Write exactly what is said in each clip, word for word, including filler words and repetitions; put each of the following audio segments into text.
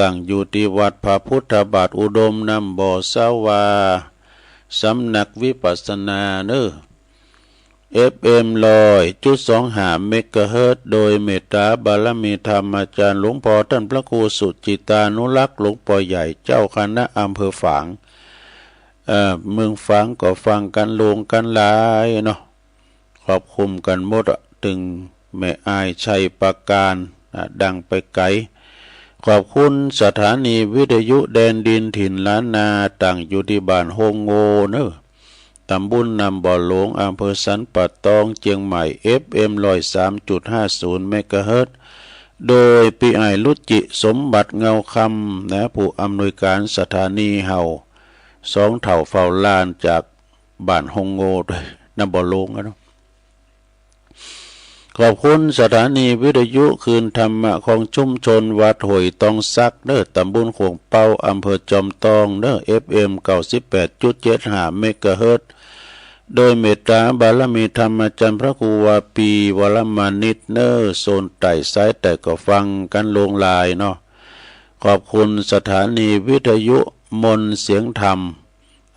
ตั้งอยู่ตี้วัดพระพุทธบาทอุดมน้ำบ่อสาวา สำนักวิปัสสนาเน่อ เอฟเอ็ม ร้อยจุดสองห้า เมกะเฮิรตซ์ โดยเมตตาบารมีธรรมอาจารย์หลวงพ่อต้านพระครูสุจิตานุรักษ์ หลวงพ่อใหญ่เจ้าคณะอำเภอฝาง เอ่อ เมืองฝางก็ฟังกั๋นโลงกั๋นหลายเนาะ ครอบคลุมกั๋นหมดอะ ตึงแม่อายชัยปราการ อ่ะ ดังไปไก๋ ขอบคุณสถานีวิทยุแดนดินถิ่นล้านนา ตั้งอยู่ตี้บ้านฮงโงเน่อ ตำบลน้ำบ่อหลวง อำเภอสันป่าตอง เจียงใหม่ เอฟเอ็ม ร้อยสามจุดห้าศูนย์ เมกะเฮิรตซ์ โดยปี้อ้ายรุจิ สมบัติเงาคำ นะ ผู้อำนวยการสถานีเฮา สองเฒ่าเฝ้าล้านจากบ้านฮงโง น้ำบ่อหลวงอะเนาะ ขอบคุณสถานีวิทยุคลื่นธรรมะของชุมชนวัดห้วยตองสักเน่อ ตำบลโข่งเป๊า อำเภอจอมตองเน่อ เอฟเอ็ม เก้าสิบแปดจุดเจ็ดห้า เมกะเฮิรตซ์ โดยเมตตาบารมีธรรมอาจารย์พระครูวาปี วรมานิตเน่อ โซนใต้สายใต้ก็ฟังกั๋นโลงหลายเนาะ ขอบคุณสถานีวิทยุมนต์เสียงธรรม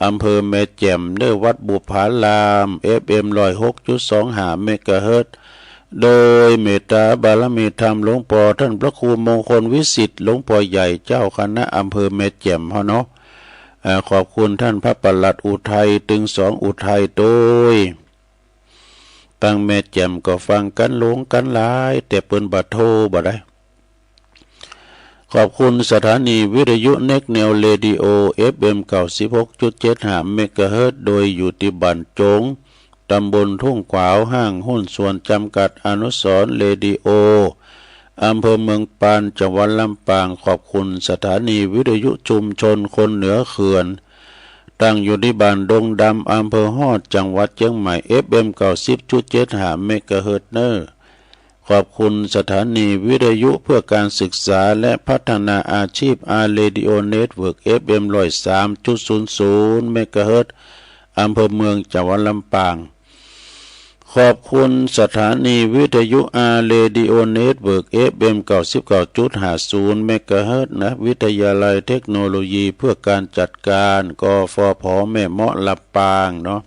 อำเภอแม่แจ่มเน่อ วัดบุปผาราม เอฟเอ็ม ร้อยหกจุดสองห้า เมกะเฮิรตซ์ โดยเมตตาบารมีธรรมหลวงพ่อต้านพระครูมงคลวิสิทธิ์ หลวงพ่อใหญ่เจ้าคณะอำเภอแม่แจ่มเฮาเนาะ เอ่อ ขอบคุณต้านพระปลัดอุทัย ตึงสองอุทัยโตย ตังแม่แจ่มก็ฟังกั๋นโลงกั๋นหลาย แต่เปิ้นบ่โทรบ่ได้ ขอบคุณสถานีวิทยุเน็กแนวเรดิโอ เอฟเอ็ม เก้าสิบหกจุดเจ็ดห้า เมกะเฮิรตซ์ โดยอยู่ตี้บ้านโจ๋ง ตำบลทุ่งขวาว ห้างหุ้นส่วนจำกัดอนุสรณ์เรดิโอ อำเภอเมืองปาน จังหวัดลำปาง ขอบคุณสถานีวิทยุชุมชนคนเหนือเขื่อน ตั้งอยู่ตี้บ้านดงดำ อำเภอฮอด จังหวัดเจียงใหม่ เอฟเอ็ม เก้าสิบจุดเจ็ดห้า เมกะเฮิรตซ์ เน่อ ขอบคุณสถานีวิทยุเพื่อการศึกษาและพัฒนาอาชีพ อาร์ เรดิโอ เน็ตเวิร์ก เอฟเอ็ม ร้อยสามจุดศูนย์ศูนย์ เมกะเฮิรตซ์ อำเภอเมือง จังหวัดลำปาง ขอบคุณสถานีวิทยุ อาร์ เรดิโอ เน็ตเวิร์ก เอฟเอ็ม เก้าสิบเก้าจุดห้าศูนย์ เมกะเฮิรตซ์ นะ วิทยาลัยเทคโนโลยีเพื่อการจัดการ กฟผ แม่เมาะ ลำปางเนาะ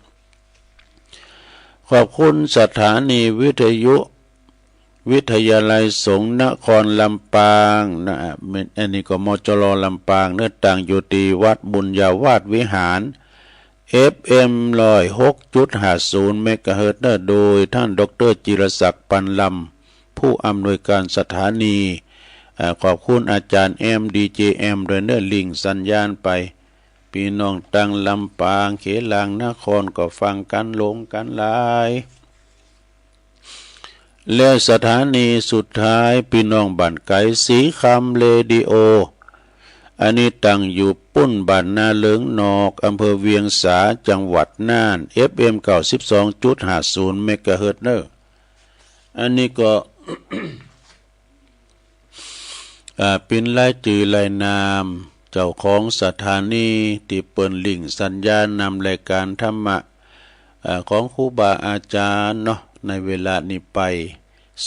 ขอบคุณสถานีวิทยุ วิทยาลัยสงฆ์นครลำปางนะ อันนี้ก็ มจร ลำปางเน่อ ตั้งอยู่ตี้วัดบุญญาวาสวิหาร เอฟเอ็ม ร้อยหกจุดห้าศูนย์ เมกะเฮิรตซ์ เน่อ โดยต้านด็อกเตอร์จิรศักดิ์ ปันลำ ผู้อำนวยการสถานี เอ่อ ขอบคุณอาจ๋ารย์แอม ดีเจแอม ด้วยเน่อ ลิงก์สัญญาณไป ปี้น้องตังลำปาง เขตหลางนครก็ฟังกั๋นโลงกั๋นหลาย และสถานีสุดท้าย ปี้น้องบ้านไก๋ ศรีคำเรดิโอ อันนี้ตั้งอยู่ปุ้นบ้านนาเหลิงนอก อำเภอเวียงสา จังหวัดน่าน เอฟเอ็ม เก้าสิบสองจุดห้าศูนย์ เมกะเฮิรตซ์ เน่อ อันนี้ก็ อ่า เป๋นรายจื้อรายนามเจ้าของสถานีตี้เปิ้นลิงก์สัญญาณนำรายก๋านธรรมะ อ่า ของครูบาอาจ๋ารย์เนาะ ในเวลานี้ไป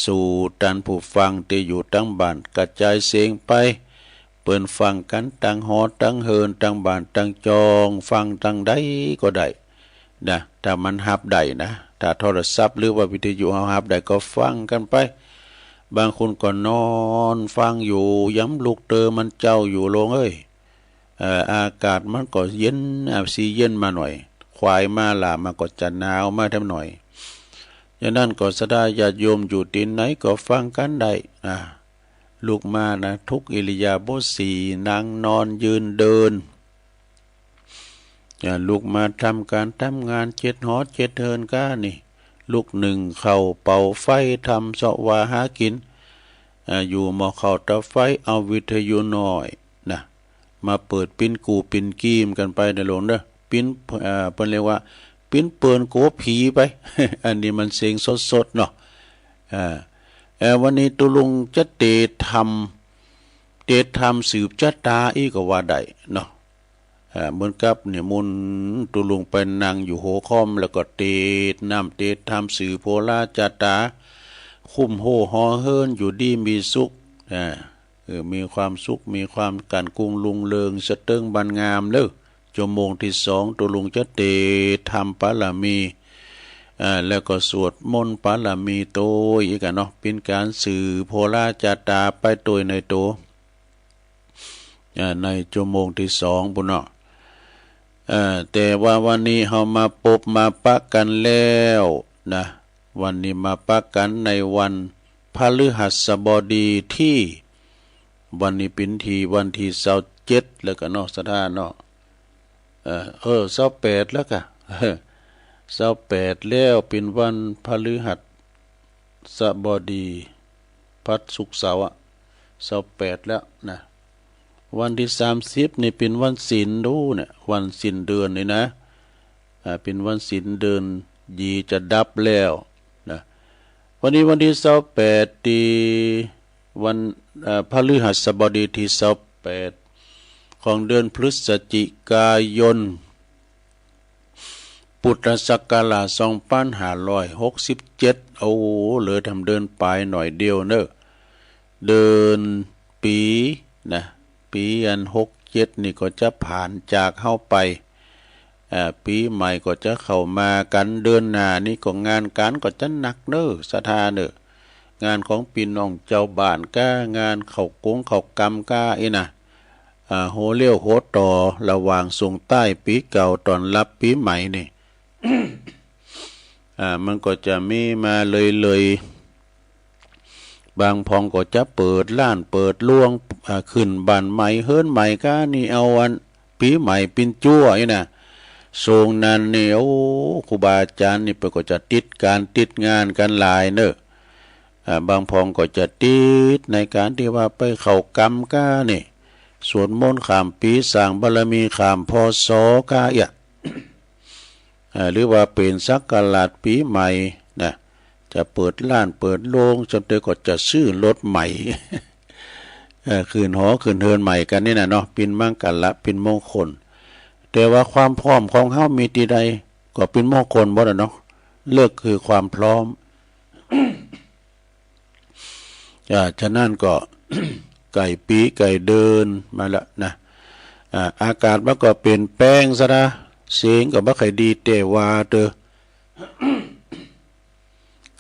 สู่ต้านผู้ฟังตี้อยู่ตังบ้าน กระจายเสียงไป เปิ้นฟังกั๋นตังหอตังเฮือน ตังบ้านตังจอง ฟังตังใดก็ได้ นะ ถ้ามันฮับได้นะ ถ้าโทรศัพท์หรือว่าวิทยุเฮาฮับได้ก็ฟังกั๋นไป บางคนก็นอนฟังอยู่ ยามลุกเตอมันเจ๊าอยู่โลงเอ้ย เอ่อ อากาศมันก็เย็น อ่า สีเย็นมาหน่อย ควายมาหล่ามันก็จะหนาวมาแถมหน่อย อย่างนั้นก็ศรัทธาญาติโยมอยู่ตี้ไหนก็ฟังกั๋นได้ อ่า ลุกมานะ ทุกอิริยาบถสี่ นั่งนอนยืนเดิน อ่า ลุกมาทำก๋านทำงาน เจ็ดหอเจ็ดเฮือนก้านี่ ลุกนึ่งข้าวเป่าไฟ ทำเซาะว่าหากิ๋น อ่า อยู่หม้อข้าวเตาไฟ เอาวิทยุน้อยนะ มาเปิดปิ้นกูปิ้นกีมกั๋นไปเน่อโลงเน่อ ปิ้น อ่า เปิ้นเรียกว่าปิ้นเปินกั๋วผีไป อันนี้มันเสียงสดๆ เนาะ อ่า เอ่อ วันนี้ตุ๊ลุงจะเตธรรม เตธรรมสืบจะต๋าอี้ก็ว่าได้เนาะ อ่า เหมือนกับเนี่ย หมู่ตุ๊ลุงไปนั่งอยู่หัวค่อม แล้วก็เตธรรม เตธรรมสืบโหราจะต๋า คุ้มโฮ่ฮอเฮิรน อยู่ดีมีสุข อ่า อ มีความสุข มีความก๋านกุงรุงเริง สะเติงบานงามเน่อ จั่วโมงตี้สอง ตุ๊ลุงจะเตทำปารมี อ่า แล้วก็สวดมนต์ปารมีโตยอีกอะเนาะ เป๋นก๋านสืบโหราจาต๋าไปโตยในโต อ่า ในจั่วโมงตี้สองปู้นเนาะ อ่า แต่ว่าวันนี้เฮามาปบมาปะกั๋นแล้วนะ วันนี้มาปะกั๋นในวันพฤหัสบดีตี้ วันนี้เป๋นตี้วันตี้ซาวเจ็ดแล้วกะเนาะ ศรัทธาเนาะ เออ เออ ซาวแปดแล้วกะ ซาวแปดแล้ว เป๋นวันพฤหัสบดี พฤหัส ศุกร์ เสาร์อะ ซาวแปดแล้วนะ วันตี้สามสิบนี่เป๋นวันศีลดูเนี่ย วันศีลเดือนนี่นะ อ่า เป๋นวันศีลเดือน หยีจะดับแล้วนะ วันนี้วันตี้ซาวแปด ตี้วัน เอ่อ พฤหัสบดีตี้ซาวแปด ของเดือนพฤศจิกายน พุทธศักราชสองปันห้าร้อยหกสิบเจ็ด โอ้ เหลือทำเดือนป๋ายหน่อยเดียวเน่อ เดือน ปี๋นะ ปี๋อันหกเจ็ดนี่ก็จะผ่านจากเฮาไป อ่า ปี๋ใหม่ก็จะเข้ามากั๋น เดือนหน้านี่ก็งานก๋านก็จะหนักเน่อ ศรัทธาเน่อ งานของปี้น้องจาวบ้านก้า งานเข้ากงเข้ากำก้าอี้นะ อ่า หัวเลี้ยวหัวต่อ ระหว่างส่งต้ายปี๋เก่า ต้อนฮับปี๋ใหม่นี่ อ่า มันก็จะมีมาเรื่อยๆ บางพ่องก็จะเปิดฮ้านเปิดโฮง อ่า ขึ้นบ้านใหม่เฮือนใหม่ก้า นี่เอาอันปี๋ใหม่ปินจั๊วอี้นะ ส่งนั้นนี่ โอ้ ครูบาอาจ๋ารย์นี่เปิ้นก็จะติดก๋านติดงานกั๋นหลายเน่อ อ่า บางพ่องก็จะติดในก๋านตี้ว่าไปเข้ากำก้านี่ สวดมนต์ข้ามปี๋ สร้างบารมีข้าม พ.ศ. ก้าอี้ อ่า หรือว่าเป๋นศักราชปี๋ใหม่นะ จะเปิดฮ้านเปิดโฮง จำเตอก็จะซื้อรถใหม่ เอ่อ ขึ้นหอขึ้นเฮือนใหม่กั๋นนี่นะเนาะ เป๋นมังคละ เป๋นมงคล แต่ว่าความพร้อมของเฮามีตี้ใดก็เป๋นมงคลหมดอะเนาะ เลิกคือความพร้อม อ่า ฉะนั้นก็ ใก้ปี๋ใก้เดือนมาละนะ อ่า อากาศมันก็เปลี่ยนแปลงซะนะ เสียงก็บ่ค่อยดีแต่ว่าเตอ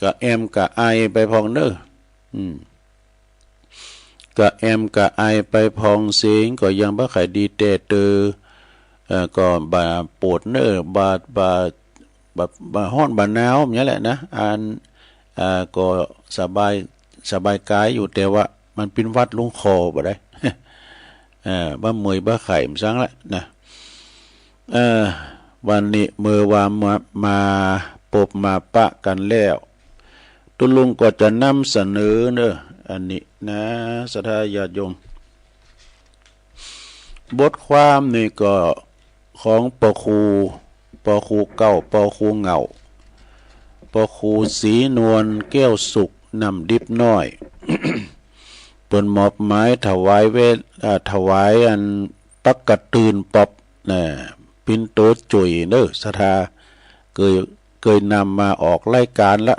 กะแอมกะไอไปพ่องเน่อ อืม กะแอมกะไอไปพ่อง เสียงก็ยังบ่ค่อยดีแต่เตอ เอ่อ ก็บ่าปวดเน่อ บ่า บ่า บ่า บ่าฮ้อนบ่าหนาวอย่างเนี้ยแหละนะ อัน อ่า ก็สบาย สบายก๋ายอยู่ แต่ว่ามันเป๋นหวัดลงคอบ่ได้ เอ่อ บ่าเมื่อยบ่าไข้มันซั้งละนะ เอ่อ วันนี้เมื่อว่ามา มาปบมาปะกั๋นแล้ว ตุ๊ลุงก็จะนำเสนอเน่อ อันนี้นะ ศรัทธาญาติโยม บทความนี่ก็ของป้อครู ป้อครูเก๊า ป้อครูเหง้า ป้อครูศรีนวลแก้วสุข น้ำดิบน้อย เปิ้นมอบหมายถวายเวท อ่า ถวายอันปักกะตื่นป๊อบ นะ ปิ่นโตจุ๋ยเน่อ ศรัทธา เกย เกยนำมาออกรายก๋านละ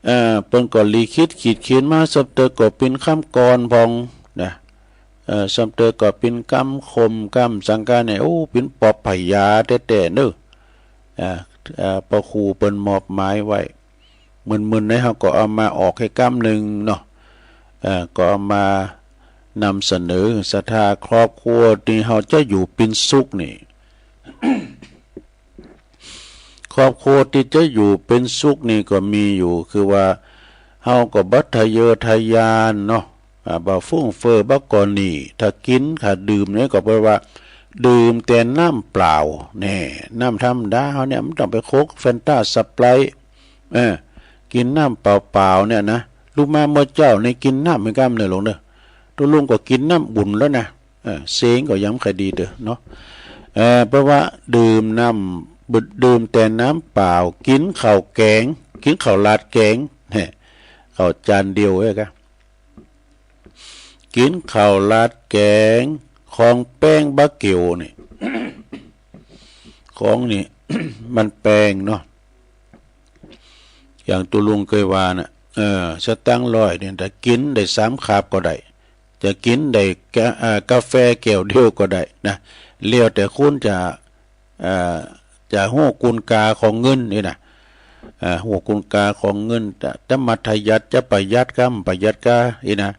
เอ่อ เปิ้นก็ลิขิตขีดเขียนมา ส่ำเตอก็เป๋นกำกลอนพ่องนะ เอ่อ ส่ำเตอก็เป๋นกำคมกำสังกั๋นเนี่ย โอ้ เป๋นป๊อบพญาแต๊ๆ เน่อ อ่า อ่า ป้อครูเปิ้นมอบหมายไว้ มึนๆ ไหนเฮาก็เอามาออกแค่กำนึ่งเนาะ เอ่อ ก็เอามานำเสนอ ศรัทธา ครอบครัวตี้เฮาจะอยู่เป๋นสุขนี่ ครอบครัวตี้จะอยู่เป๋นสุขนี่ก็มีอยู่ คือว่าเฮาก็บ่ทะเยอทะยานเนาะ อ่า บ่ฟุ่มเฟือย บ่ก่อหนี้ ถ้ากิ๋น ถ้าดื่มเนี่ยก็แปลว่า ดื่มแต่น้ำเปล่า แน่ น้ำธรรมดาเฮาเนี่ย บ่ต้องไปโคก แฟนต้า สไปร์ต เออ กิ๋นน้ำเปล่าๆ เนี่ยนะ ลุกมาเมื่อเจ๊านี่กิ๋นน้ำเป๋นกำเน่อหลวงเน่อ ตุ๊ลุงก็กิ๋นน้ำบุ๋นแล้วนะ เออ เสียงก็ยังบ่ค่อยดีเด้อเนาะ เออ เพราะว่าดื่มน้ำ ดื่มแต่น้ำเปล่า กิ๋นข้าวแก๋ง กิ๋นข้าวราดแก๋ง แน่ ข้าวจานเดียวเอ้ยกะ กิ๋นข้าวราดแก๋ง ของแป้งบ่าเก๋วนี่ ของนี่ มันแป้งเนาะ อย่างตุ๊ลุงเกยว่าน่ะ เออ สตางค์ร้อยเนี่ย ถ้ากิ๋นได้สามคาบก็ได้ จะกิ๋นได้กา เอ่อ กาแฟแก้วเดียวก็ได้นะ แล้วแต่คนจะ เอ่อ จะฮู้คุณค่าของเงินนี่นะ เอ่อ ฮู้คุณค่าของเงิน จะ จะมัธยัสถ์ จะประหยัดก้ำ ประหยัดก้า นี่นะ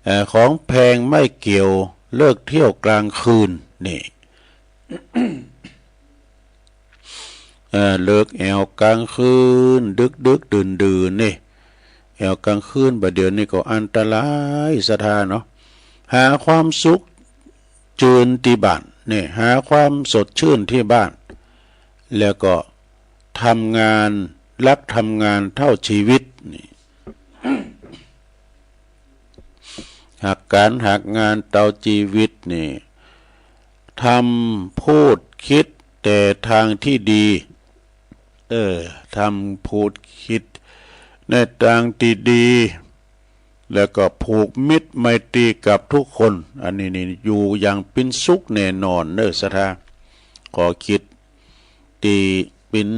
เอ่อ ของแพงไม่เกี่ยว เลิกเที่ยวกลางคืน นี่ เอ่อ เลิกแอ่วกลางคืน ดึกๆ ดื่นๆ นี่ แอ่วกลางคืน บ่าเดี่ยวนี้ก็อันตรายศรัทธาเนาะ หาความสุขจืนตี้บ้าน นี่ หาความสดชื่นตี้บ้าน แล้วก็ทำงาน รักทำงานเต้าจีวิต นี่ ฮักก๋านฮักงานเต้าจีวิตนี่ ทำพูดคิดแต่ตางตี้ดี เออ ทำพูดคิดในตางตี้ดี แล้วก็ผูกมิตรไมตรีกับทุกคน อันนี้นี่อยู่อย่างเป๋นสุขแน่นอนเน่อศรัทธา ข้อคิดตี้เป๋น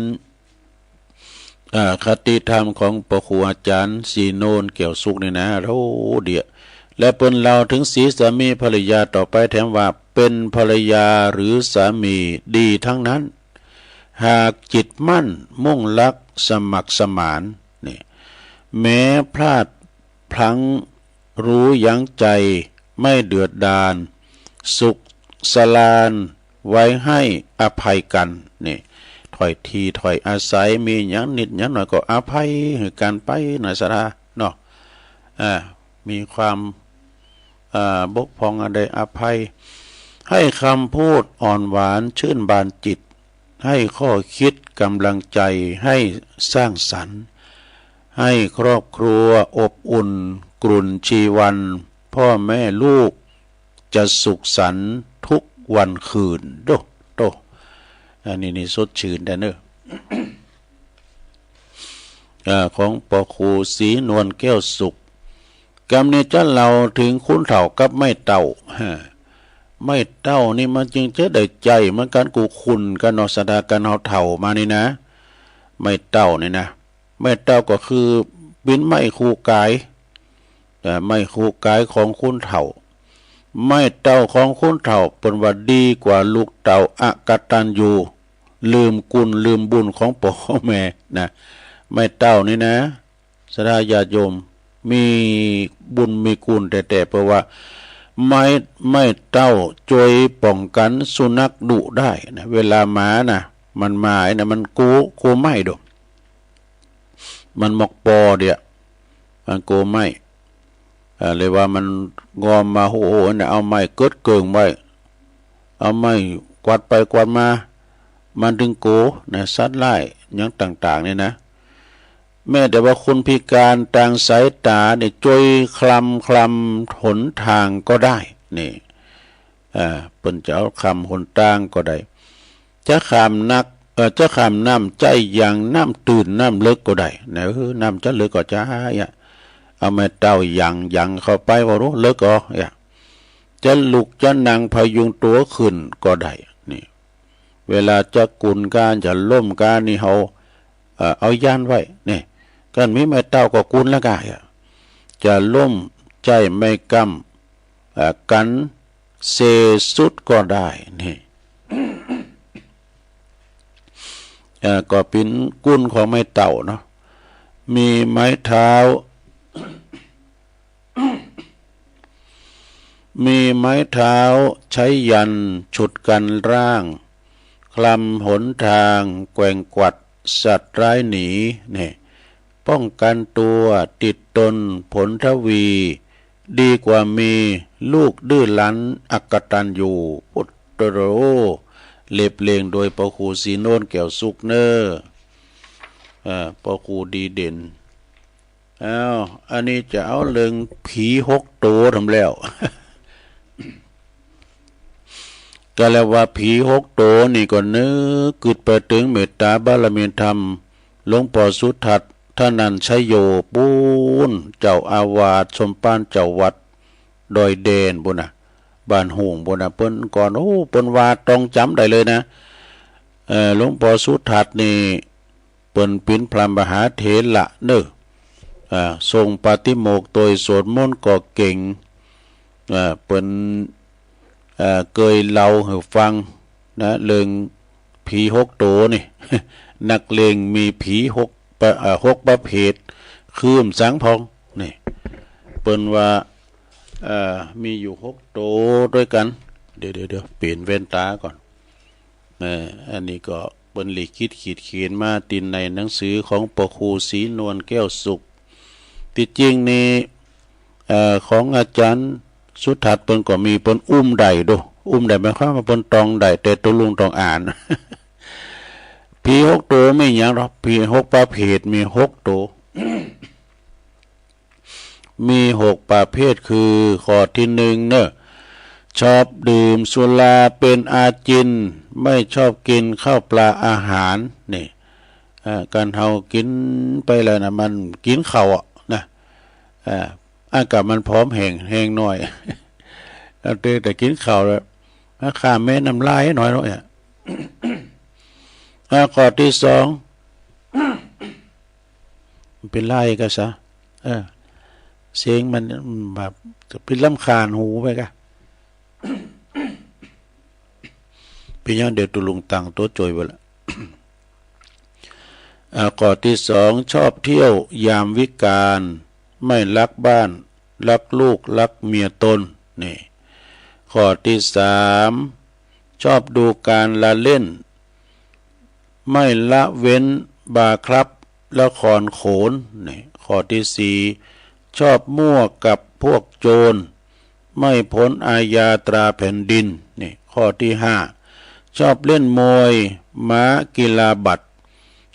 อ่า คติธรรมของพระครูอาจารย์ศรีโนนแก้วสุขนี่นะ โอ้ เดี่ย และเปิ้นเล่าเถิงสีสามีภรรยาต่อไปแถมว่า เป๋นภรรยาหรือสามีดีตังนั้น หากจิตมั่นมุ่งรักสมัครสมาน นี่ แม้พลาดพลั้ง รู้ยั้งใจไม่เดือดดาล สุขสลานไว้ให้อภัยกัน นี่ ถ้อยทีถ้อยอาศัย มีหยังนิดหยังหน่อยก็อภัยหื้อกั๋นไปหน่อยศรัทธาเนาะ อ่า มีความ อ่า บกพร่องอันใดอภัย ให้คำพูดอ่อนหวานชื่นบานจิต ให้ข้อคิดกำลังใจให้สร้างสรรค์ ให้ครอบครัวอบอุ่นกรุ่นชีวัน พ่อแม่ลูกจะสุขสันต์ทุกวันคืน โด โด อันนี้นี่สดชื่นแต๊เน่อ อ่า ของพระครูศรีนวลแก้วสุข กำนี้จะเล่าเถิงคนเฒ่ากับไม้เต้า ฮะ ไม้เต้านี่มันจึงจะได้ใจ๊เหมือนกั๋นกู้คุณกั๋นเนาะศรัทธา กั๋นเฮาเฒ่ามานี่นะ ไม้เต้านี่นะ ไม้เต้าก็คือเป๋นไม้คู่กาย เอ่อ ไม้คู่กายของคนเฒ่า ไม้เต้าของคนเฒ่าเปิ้นว่าดีกว่าลูกเต้าอกตัญญู ลืมคุณลืมบุญของป้อแม่นะ ไม้เต้านี่นะ ศรัทธาญาติโยม มีบุญมีคุณแต๊ๆ เพราะว่าไม้ ไม้เต้าจ้วยป้องกั๋นสุนัขดุได้นะ เวลามานะ มันมาไอ้นะ มันกั๋ว กั๋วไม้โด มันมอกปอเดี่ย มันกั๋วไม้ อ่า เลยว่ามันงอมมา โห โห เนี่ย เอาไม้เกิดเกิ่งไว้ เอาไม้กวาดไปกวาดมา มันตึงกั๋วนะ สัตว์ร้ายหยังต่างๆ เนี่ยนะ แม้แต่ว่าคนพิการตางสายต๋าเนี่ย จ้วยคลำ คลำหนตางก็ได้ นี่ อ่า เปิ้นจะเอาคลำหนตางก็ได้ จะข้ามนัก เอ่อ จะข้ามน้ำใจ๊ยังน้ำตื้นน้ำเลิกก็ได้นะ เออ น้ำจะเลิกก็จะ อ่ะ เอาไม้เต้ายัง ยังเข้าไป ว่ารู้เลิกก็ อ่ะ จะลุกจะนั่งพยุงตั๋วขึ้นก็ได้ นี่ เวลาจะกุนก้า จะล้มก้านี่เฮา เอ่อ เอายันไว้ นี่ คันมีไม้เต้าก็กุนแล้วก้า อ่ะ จะล้มใจ๊ไม้กำ เอ่อ กั๋นเซสุดก็ได้ นี่ เอ่อ ก็เป๋นคุณของไม้เต้าเนาะ มีไม้เท้า มีไม้เท้าใช้ยันต์ฉุดกันร่าง คลำหนตาง แกว่งกวัดสัตว์ร้ายหนี นี่ ป้องกันตัวติดตนผลทวี ดีกว่ามีลูกดื้อรั้นอกตัญญู โอ้โห เรียบเรียงโดยป้อครูศรีโนนแก้วสุขเน่อ อ่า ป้อครูดีเด่น อ้าว อันนี้จะเอาเรื่องผีหกโต๋ทำแล้ว ก็แล้วว่าผีหกโต๋นี่ก็นึกกึ๊ดไปเถิงเมตต๋าบารมีธรรม หลวงป้อสุทัศน์ ธนัญชโย ปู๊น เจ้าอาวาสสมภารเจ้าวัดดอยแดนปู๊นนะ บ้านโฮ่งปู๊นนะ เปิ้นก่อน โอ้ เปิ้นว่าต้องจ๋ำได้เลยนะ เอ่อ หลวงป้อสุทัศน์นี่ เปิ้นเป๋นพระมหาเถระเน่อ อ่า ทรงปาฏิโมกข์โตยสวดมนต์ก็เก่ง อ่า เปิ้น อ่า เกยเล่าหื้อฟังนะ เรื่องผีหกโตนี่ นักเลงมีผีหกประ อ่า หกประเภท คือหยังพอง นี่ เปิ้นว่า อ่า มีอยู่หกโตตวยกั๋น เดี๋ยว เดี๋ยว เดี๋ยว เปลี่ยนแว่นต๋าก่อน เอ่อ อันนี้ก็เปิ้นลิขิตขีดเขียนมาติดในหนังสือของปอครูศรีนวลแก้วสุข ตี้จริงนี่ เอ่อ ของอาจ๋ารย์สุทัศน์เปิ้นก็มี เปิ้นอุ้มได้โด อุ้มได้หมายความว่าเปิ้นต้องได้ แต่ตุ๊ลุงต้องอ่าน ผีหกโตมีหยังหรอก ผีหกประเภทมีหกโต มีหกประเภทคือ ข้อตี้หนึ่งเน่อ ชอบดื่มสุราเป๋นอาจิณ ไม่ชอบกินข้าวปลาอาหาร นี่ อ่า กั๋นเฮากิ๋นไปแล้วนะ มันกิ๋นข้าวอะนะ อ่า อากาศมันผอมแห้ง แฮงน้อย เอาแต่ แต่กิ๋นข้าวแล้ว ข้ามแม่น้ำลายหน่อยเนาะเนี่ย อ่า ข้อตี้สอง มันเป๋นลายก็ซะ เออ เสียงมันแบบเป๋นรำคาญหูไปกะ เป๋นหยัง เดี๋ยวตุ๊ลุงตั้งตั๋วจ้วยไว้ละ อ่า ข้อตี้สอง ชอบเที่ยวยามวิกาล ไม่รักบ้าน รักลูก รักเมียตน นี่ ข้อตี้สาม ชอบดูการละเล่น ไม่ละเว้นบาร์คลับ ละครโขน นี่ ข้อตี้สี่ ชอบมั่วกับพวกโจร ไม่พ้นอาญาตราแผ่นดิน นี่ ข้อตี้ห้า ชอบเล่นมวย ม้า กีฬาบัตร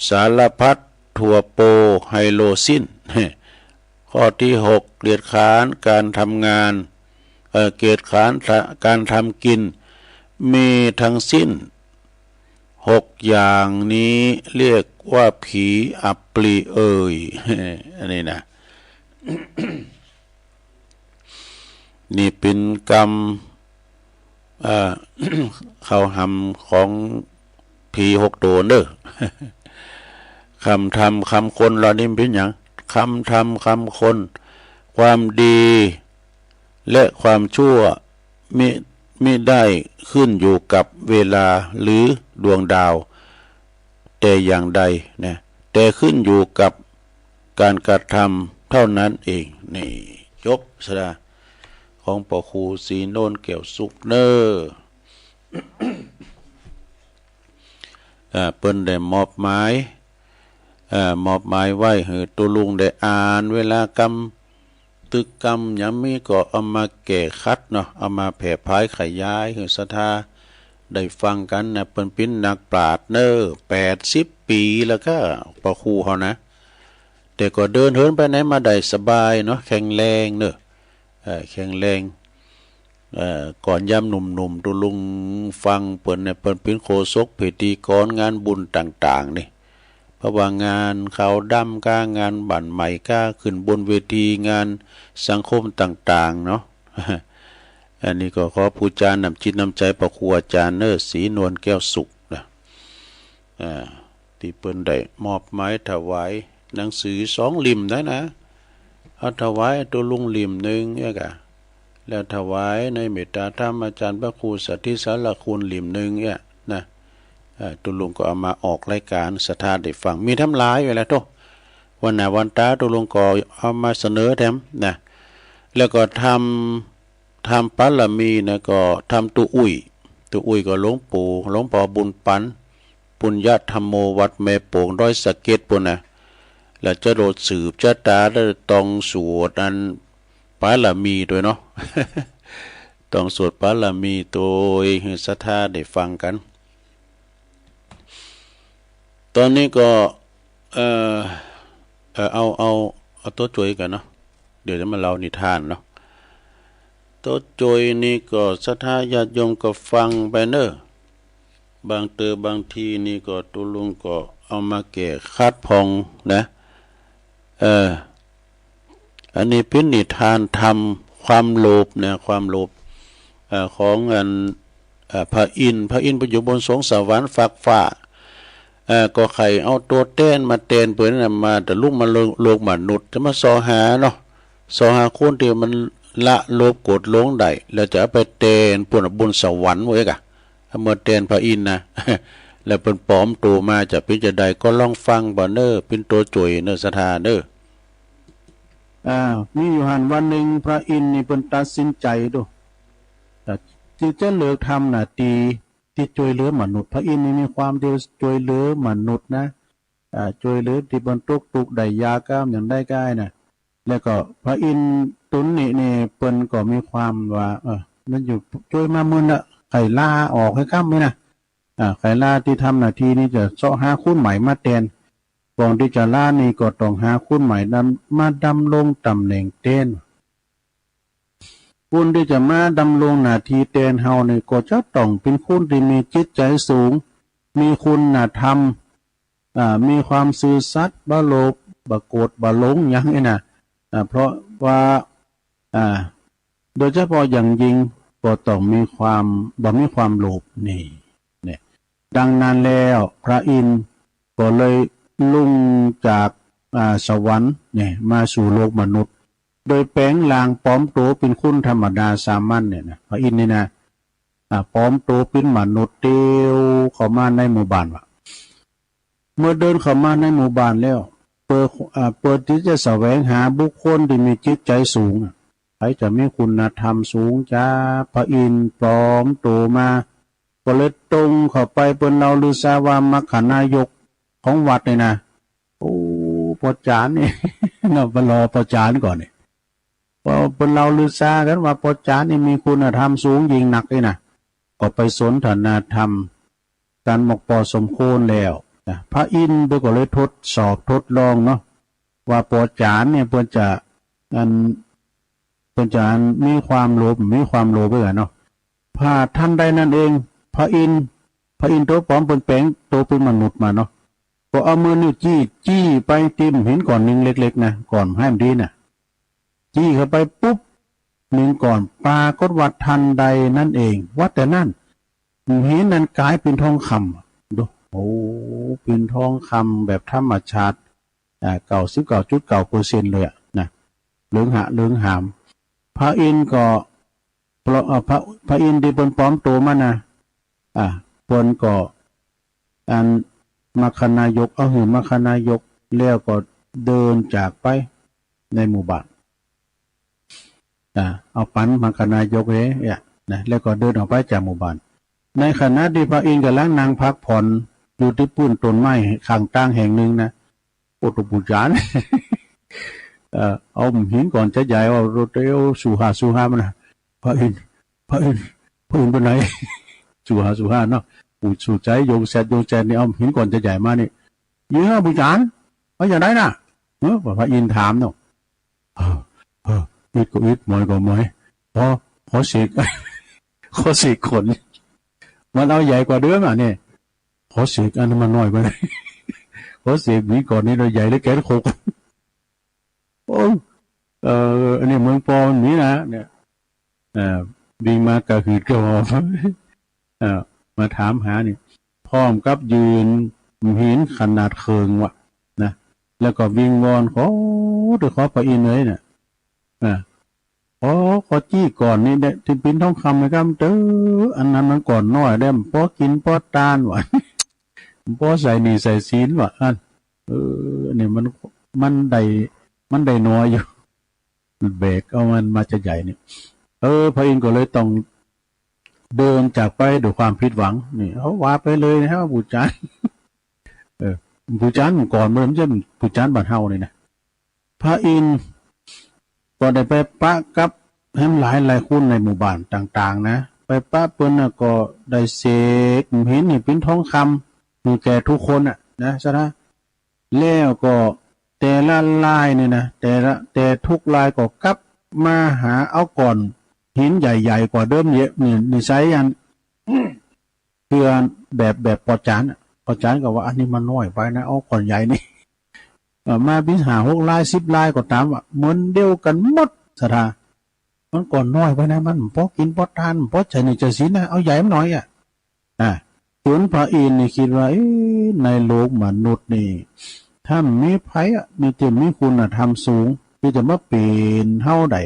สารพัด ถั่วโป ไฮโลสิ้น ข้อตี้หก เกียจคร้านการทำงาน เอ่อ เกียจคร้านการทำกิน มีทั้งสิ้นหกอย่างนี้เรียกว่าผีอัปลีเอ่ย อันนี้นะ นี่เป๋นกำ เอ่อ เข้าหำของผีหกโตเน่อ คำธรรมคำคนเฮานี่มันเป๋นหยัง คำธรรมคำคน ความดีและความชั่วมิ มิได้ขึ้นอยู่กับเวลาหรือดวงดาวแต่อย่างใดนะ แต่ขึ้นอยู่กับการกระทำเท่านั้นเอง นี่ จบสดา ของปอครูศรีนวลแก้วสุขเน่อ อ่า เปิ้นได้มอบหมาย อ่า มอบหมายไว้หื้อตุ๊ลุงได้อ่าน เวลากำตึกกำหยังมีก็เอามาแก้ขัดเนาะ เอามาแผ่ผายขยายหื้อศรัทธาได้ฟังกั๋นนะ เปิ้นเป๋นนักปราชญ์เน่อ แปดสิบปี๋แล้วก็ปอครูเฮานะ แต่ก็เดินเหินไปไหนมาได้สบายเนาะ แข็งแรงเน่อ เอ่อ แข็งแรง เอ่อ ก่อนยามหนุ่มๆ ตุ๊ลุงฟังเปิ้นเนี่ย เปิ้นเป๋นโฆษกพิธีกรงานบุญต่างๆ นี่ เพราะว่างานขาวดำก้า งานบ้านใหม่ก้า ขึ้นบนเวทีงานสังคมต่างๆ เนาะ อันนี้ก็ขอบูชาน้ำจิตน้ำใจ๋ปอครูอาจ๋ารย์เน่อ ศรีนวลแก้วสุขนะ อ่า ตี้เปิ้นได้มอบหมายถวายหนังสือสองเล่มได้นะ เอาถวายตุ๊ลุงเล่มนึ่งเอี้ยก่ะ แล้วถวายในเมตตาธรรมอาจ๋ารย์พระครูสาธิตสารคุณเล่มนึ่งเอี้ยนะ อ่า ตุ๊ลุงก็เอามาออกรายก๋านศรัทธาได้ฟัง มีทำหลายไว้แล้วโต้ วันหน้าวันต๋าตุ๊ลุงก็เอามาเสนอแถมนะ แล้วก็ธรรม ธรรมปารมีนะ ก็ธรรมตุ๊อุ้ย ตุ๊อุ้ยก็หลวงปู่ หลวงพ่อบุญปั๋น ปุญญธรรมโม วัดแม่โป่ง ดอยสะเก็ดปู๊นนะ แล้วจรวดสืบชะตาได้ต้องสวดอันปารมีตวยเนาะ ต้องสวดปารมีตวยหื้อศรัทธาได้ฟังกั๋น ต๋อนนี้ก็ เอ่อ เอ่อ เอา เอา เอาตั๋วจ้วยก่อนเนาะ เดี๋ยวจะมาเล่านิทานเนาะ ตั๋วจ้วยนี่ก็ศรัทธาญาติโยมก็ฟังไปเน่อ บางเตื้อบางทีนี่ก็ตุ๊ลุงก็เอามาแก้ขัดผ่องนะ เออ อันนี้เป๋นนิทานธรรมความโลภนะ ความโลภ เอ่อ ของอัน เอ่อ พระอินทร์ พระอินทร์ไปอยู่บนสวงสวรรค์ฟากฟ้า เอ่อ ก็ใค่เอาตั๋วแตนมาแตนเปิ้นนะ มาตะลุกมาโลก โลกมนุษย์ จะมาซอหาเนาะ ซอหาคนตี้มัน ละโลภโกรธหลงได้ แล้วจะเอาไปแตนปุ้นน่ะ บุญสวรรค์เว้ยกะ เมื่อแตนพระอินทร์นะ แล้วเปิ้นปลอมตั๋วมาจะเป๋นจาใดก็ลองฟังบ่าเน้อ เป๋นตั๋วจ่วยเน้อศรัทธาเน้อ อ่า มีอยู่หั้นวันนึ่งพระอินทร์นี่เปิ้นตัดสินใจ๋ดู อ่า ตี้จะเลิกทำหน้าตี้ ตี้จ้วยเหลือมนุษย์ พระอินทร์นี่มีความเดียวจ้วยเหลือมนุษย์นะ อ่า จ้วยเหลือตี้เปิ้นตกตุ๊กข์ได้ยากกำอย่างใดก็ได้นะ แล้วก็พระอินทร์ต๋นนี้นี่เปิ้นก็มีความว่า เออ มันอยู่จ้วยมาเมินละ ใค่ลาออกหื้อกำนี่นะ อ่า ใค่ลาตี้ทำหน้าตี้นี่จะเซาะหาคนใหม่มาแตน ก่อนตี้จะลานี่ก็ต้องหาคนใหม่ดำ มาดำรงต๋ำแหน่งแตน คนตี้จะมาดำรงหน้าตี้แตนเฮานี่ก็จะต้องเป๋นคนตี้มีจิตใจ๋สูง มีคุณธรรม อ่า มีความซื่อสัตย์ บ่โลภ บ่โกรธ บ่หลงหยังนี่นะ อ่า เพราะว่า อ่า โดยเฉพาะอย่างยิ่งก็ต้องมีความ บ่มีความโลภนี่ เนี่ย ดังนั้นแล้วพระอินทร์ก็เลยลงจาก อ่า สวรรค์เนี่ย มาสู่โลกมนุษย์ โดยแป๋งร่างปลอมตั๋วเป๋นคนธรรมดาสามัญเนี่ยนะ พระอินทร์นี่นะ อ่า ปลอมตั๋วเป๋นมนุษย์เตียวเข้ามาในหมู่บ้านว่ะ เมื่อเดินเข้ามาในหมู่บ้านแล้ว เปิด อ่า เปิดตี้จะแสวงหาบุคคลตี้มีจิตใจ๋สูงอะ ใผจะมีคุณธรรมสูงจ๊า พระอินทร์ปลอมตั๋วมา ก็เลยตรงเข้าไป เปิ้นเล่าลือซาว่ามัคคานายกของวัดนี่นะ โอ้ ป้อจารย์นี่ เนาะ ไปรอป้อจารย์ก่อนนี่ พอเปิ้นเล่าลือซากั๋นว่าป้อจารย์นี่มีคุณธรรมสูงยิ่งนักนี่นะ ก็ไปสนทนาธรรมกั๋นมากปอสมควรแล้วนะ พระอินทร์เปิ้นก็เลยทดสอบทดลองเนาะ ว่าป้อจารย์เนี่ยเปิ้นจะ อัน เปิ้นจะอันมีความโลภ มีความโลภไว้กั๋นเนาะ พอทันใดนั้นเอง พระอินทร์ พระอินทร์ตั๋วปลอมเปิ้นแป๋งตั๋วเป๋นมนุษย์มาเนาะ ก็เอามือนิ้วจี้ จี้ไปตี้หมู่หินก้อนนึ่งเล็กๆ นะ ก้อนไห้มันดีน่ะ จี้เข้าไปปุ๊บ นึ่งก้อน ปรากฏว่าทันใดนั้นเอง ว่าแต่นั้น หมู่หินนั้นก๋ายเป๋นทองคำ ดู โอ้ เป๋นทองคำแบบธรรมชาติ อ่า เก้าสิบเก้าจุดเก้าเปอร์เซ็นต์ เลยอะนะ เหลืองหะเหลืองหาม พระอินทร์ก็ พระ เอ่อ พระ พระอินทร์ตี้เปิ้นปลอมตั๋วมานะ อ่า เปิ้นก็ อัน มัคคานายก เอาหื้อมัคคานายก แล้วก็เดินจากไปในหมู่บ้าน อ่า เอาปันมัคคานายกเองเนี่ยนะ แล้วก็เดินออกไปจากหมู่บ้าน ในขณะตี้พระอินทร์ก่ำลังนั่งพักผ่อนอยู่ตี้ปู๊นต้นไม้ข้างตางแห่งนึ่งนะ โอ้ หลวงปู่จารย์ เอ่อ เอาหมู่หินก้อนใจ๋ๆ ว่าเตียวสู่หาสู่หามันนะ พระอินทร์ พระอินทร์ พระอินทร์ไปไหน สู่หาสู่หาเนาะ ปู่สู่ใจ๋โยงแซดโยงแซดนี่ เอาหมู่หินก้อนใจ๋ๆ มานี่ เยียะ ปู่จารย์ เอาอย่างใดน่ะ เออ พระอินทร์ถามเนาะ เออ เออ อิดก็อิด หมอยก็หมอย ขอ ขอเสก ขอเสกขน มันเอาใหญ่กว่าเดิมอ่ะเนี่ย ขอเสกอันนั้นมันน้อยไป ขอเสกหวีก้อนนี้หน่อย ใหญ่เหลือแขนโคก โอ้ เอ่อ อันนี้เมืองปอมันมีนะ เนี่ย เอ่อ วิ่งมากระหืดกระหอบ เอ่อ มาถามหานี่ พร้อมกับยื่นหมู่หินขนาดเคิงว่ะ นะ แล้วก็วิงวอนขอ เต๊อะ ขอพระอินทร์เอ๋ยเนี่ย อ่า ขอ ขอจี้ก้อนนี้เต๊อะ ตี้เป๋นทองคำนะครับเต๊อะ อันนั้นมันก้อนน้อยเด้อ บ่กิ๋นบ่ตานว่ะ บ่ใส่หนี้ใส่สินว่ะ อัน เออ อันนี้มัน มันได้ มันได้น้อยอยู่ แบกเอามันมาจะใหญ่นี่ เออ พระอินทร์ก็เลยต้องเดินจากไปด้วยความผิดหวัง นี่ เขาว่าไปเลยนะครับ ปู่จารย์ เออ ปู่จารย์ก่อนมันไม่ใช่ปู่จารย์บ้านเฮานี่นะ พระอินทร์ก็ได้ไปปะกับแหมหลายหลายคนในหมู่บ้านต่างๆ นะ ไปปะเปิ้นน่ะก็ได้เสกหมู่หินนี่เป๋นทองคำอยู่แก่ทุกคนน่ะนะ ซะนะ แล้วก็แต่ละรายนี่นะ แต่ละ แต่ทุกรายก็กลับมาหาเอาก้อนหินใหญ่ๆ กว่าเดิมเยียะ นี่นิสัยอัน คือแบบ แบบป้อจารย์อะ ป้อจารย์ก็ว่า อันนี้มันน้อยไปนะ เอาก้อนใหญ่นี่ เอ่อ มาเป๋นห้าหกราย สิบรายก็ต๋ามอะ เหมือนเดียวกั๋นหมด ศรัทธา มันก้อนน้อยไปนะ มันบ่กิ๋นบ่ตาน บ่ใส่หนี้ใส่สินนะ เอาใหญ่มันหน่อยอะ อ่ะ จ๋นพระอินทร์นี่กึ๊ดว่า เอ๊ะ ในโลกมนุษย์นี่ ถ้ามีใผอะ มีตี้มีคุณธรรมสูง ตี้จะมาเป๋นเฮาได้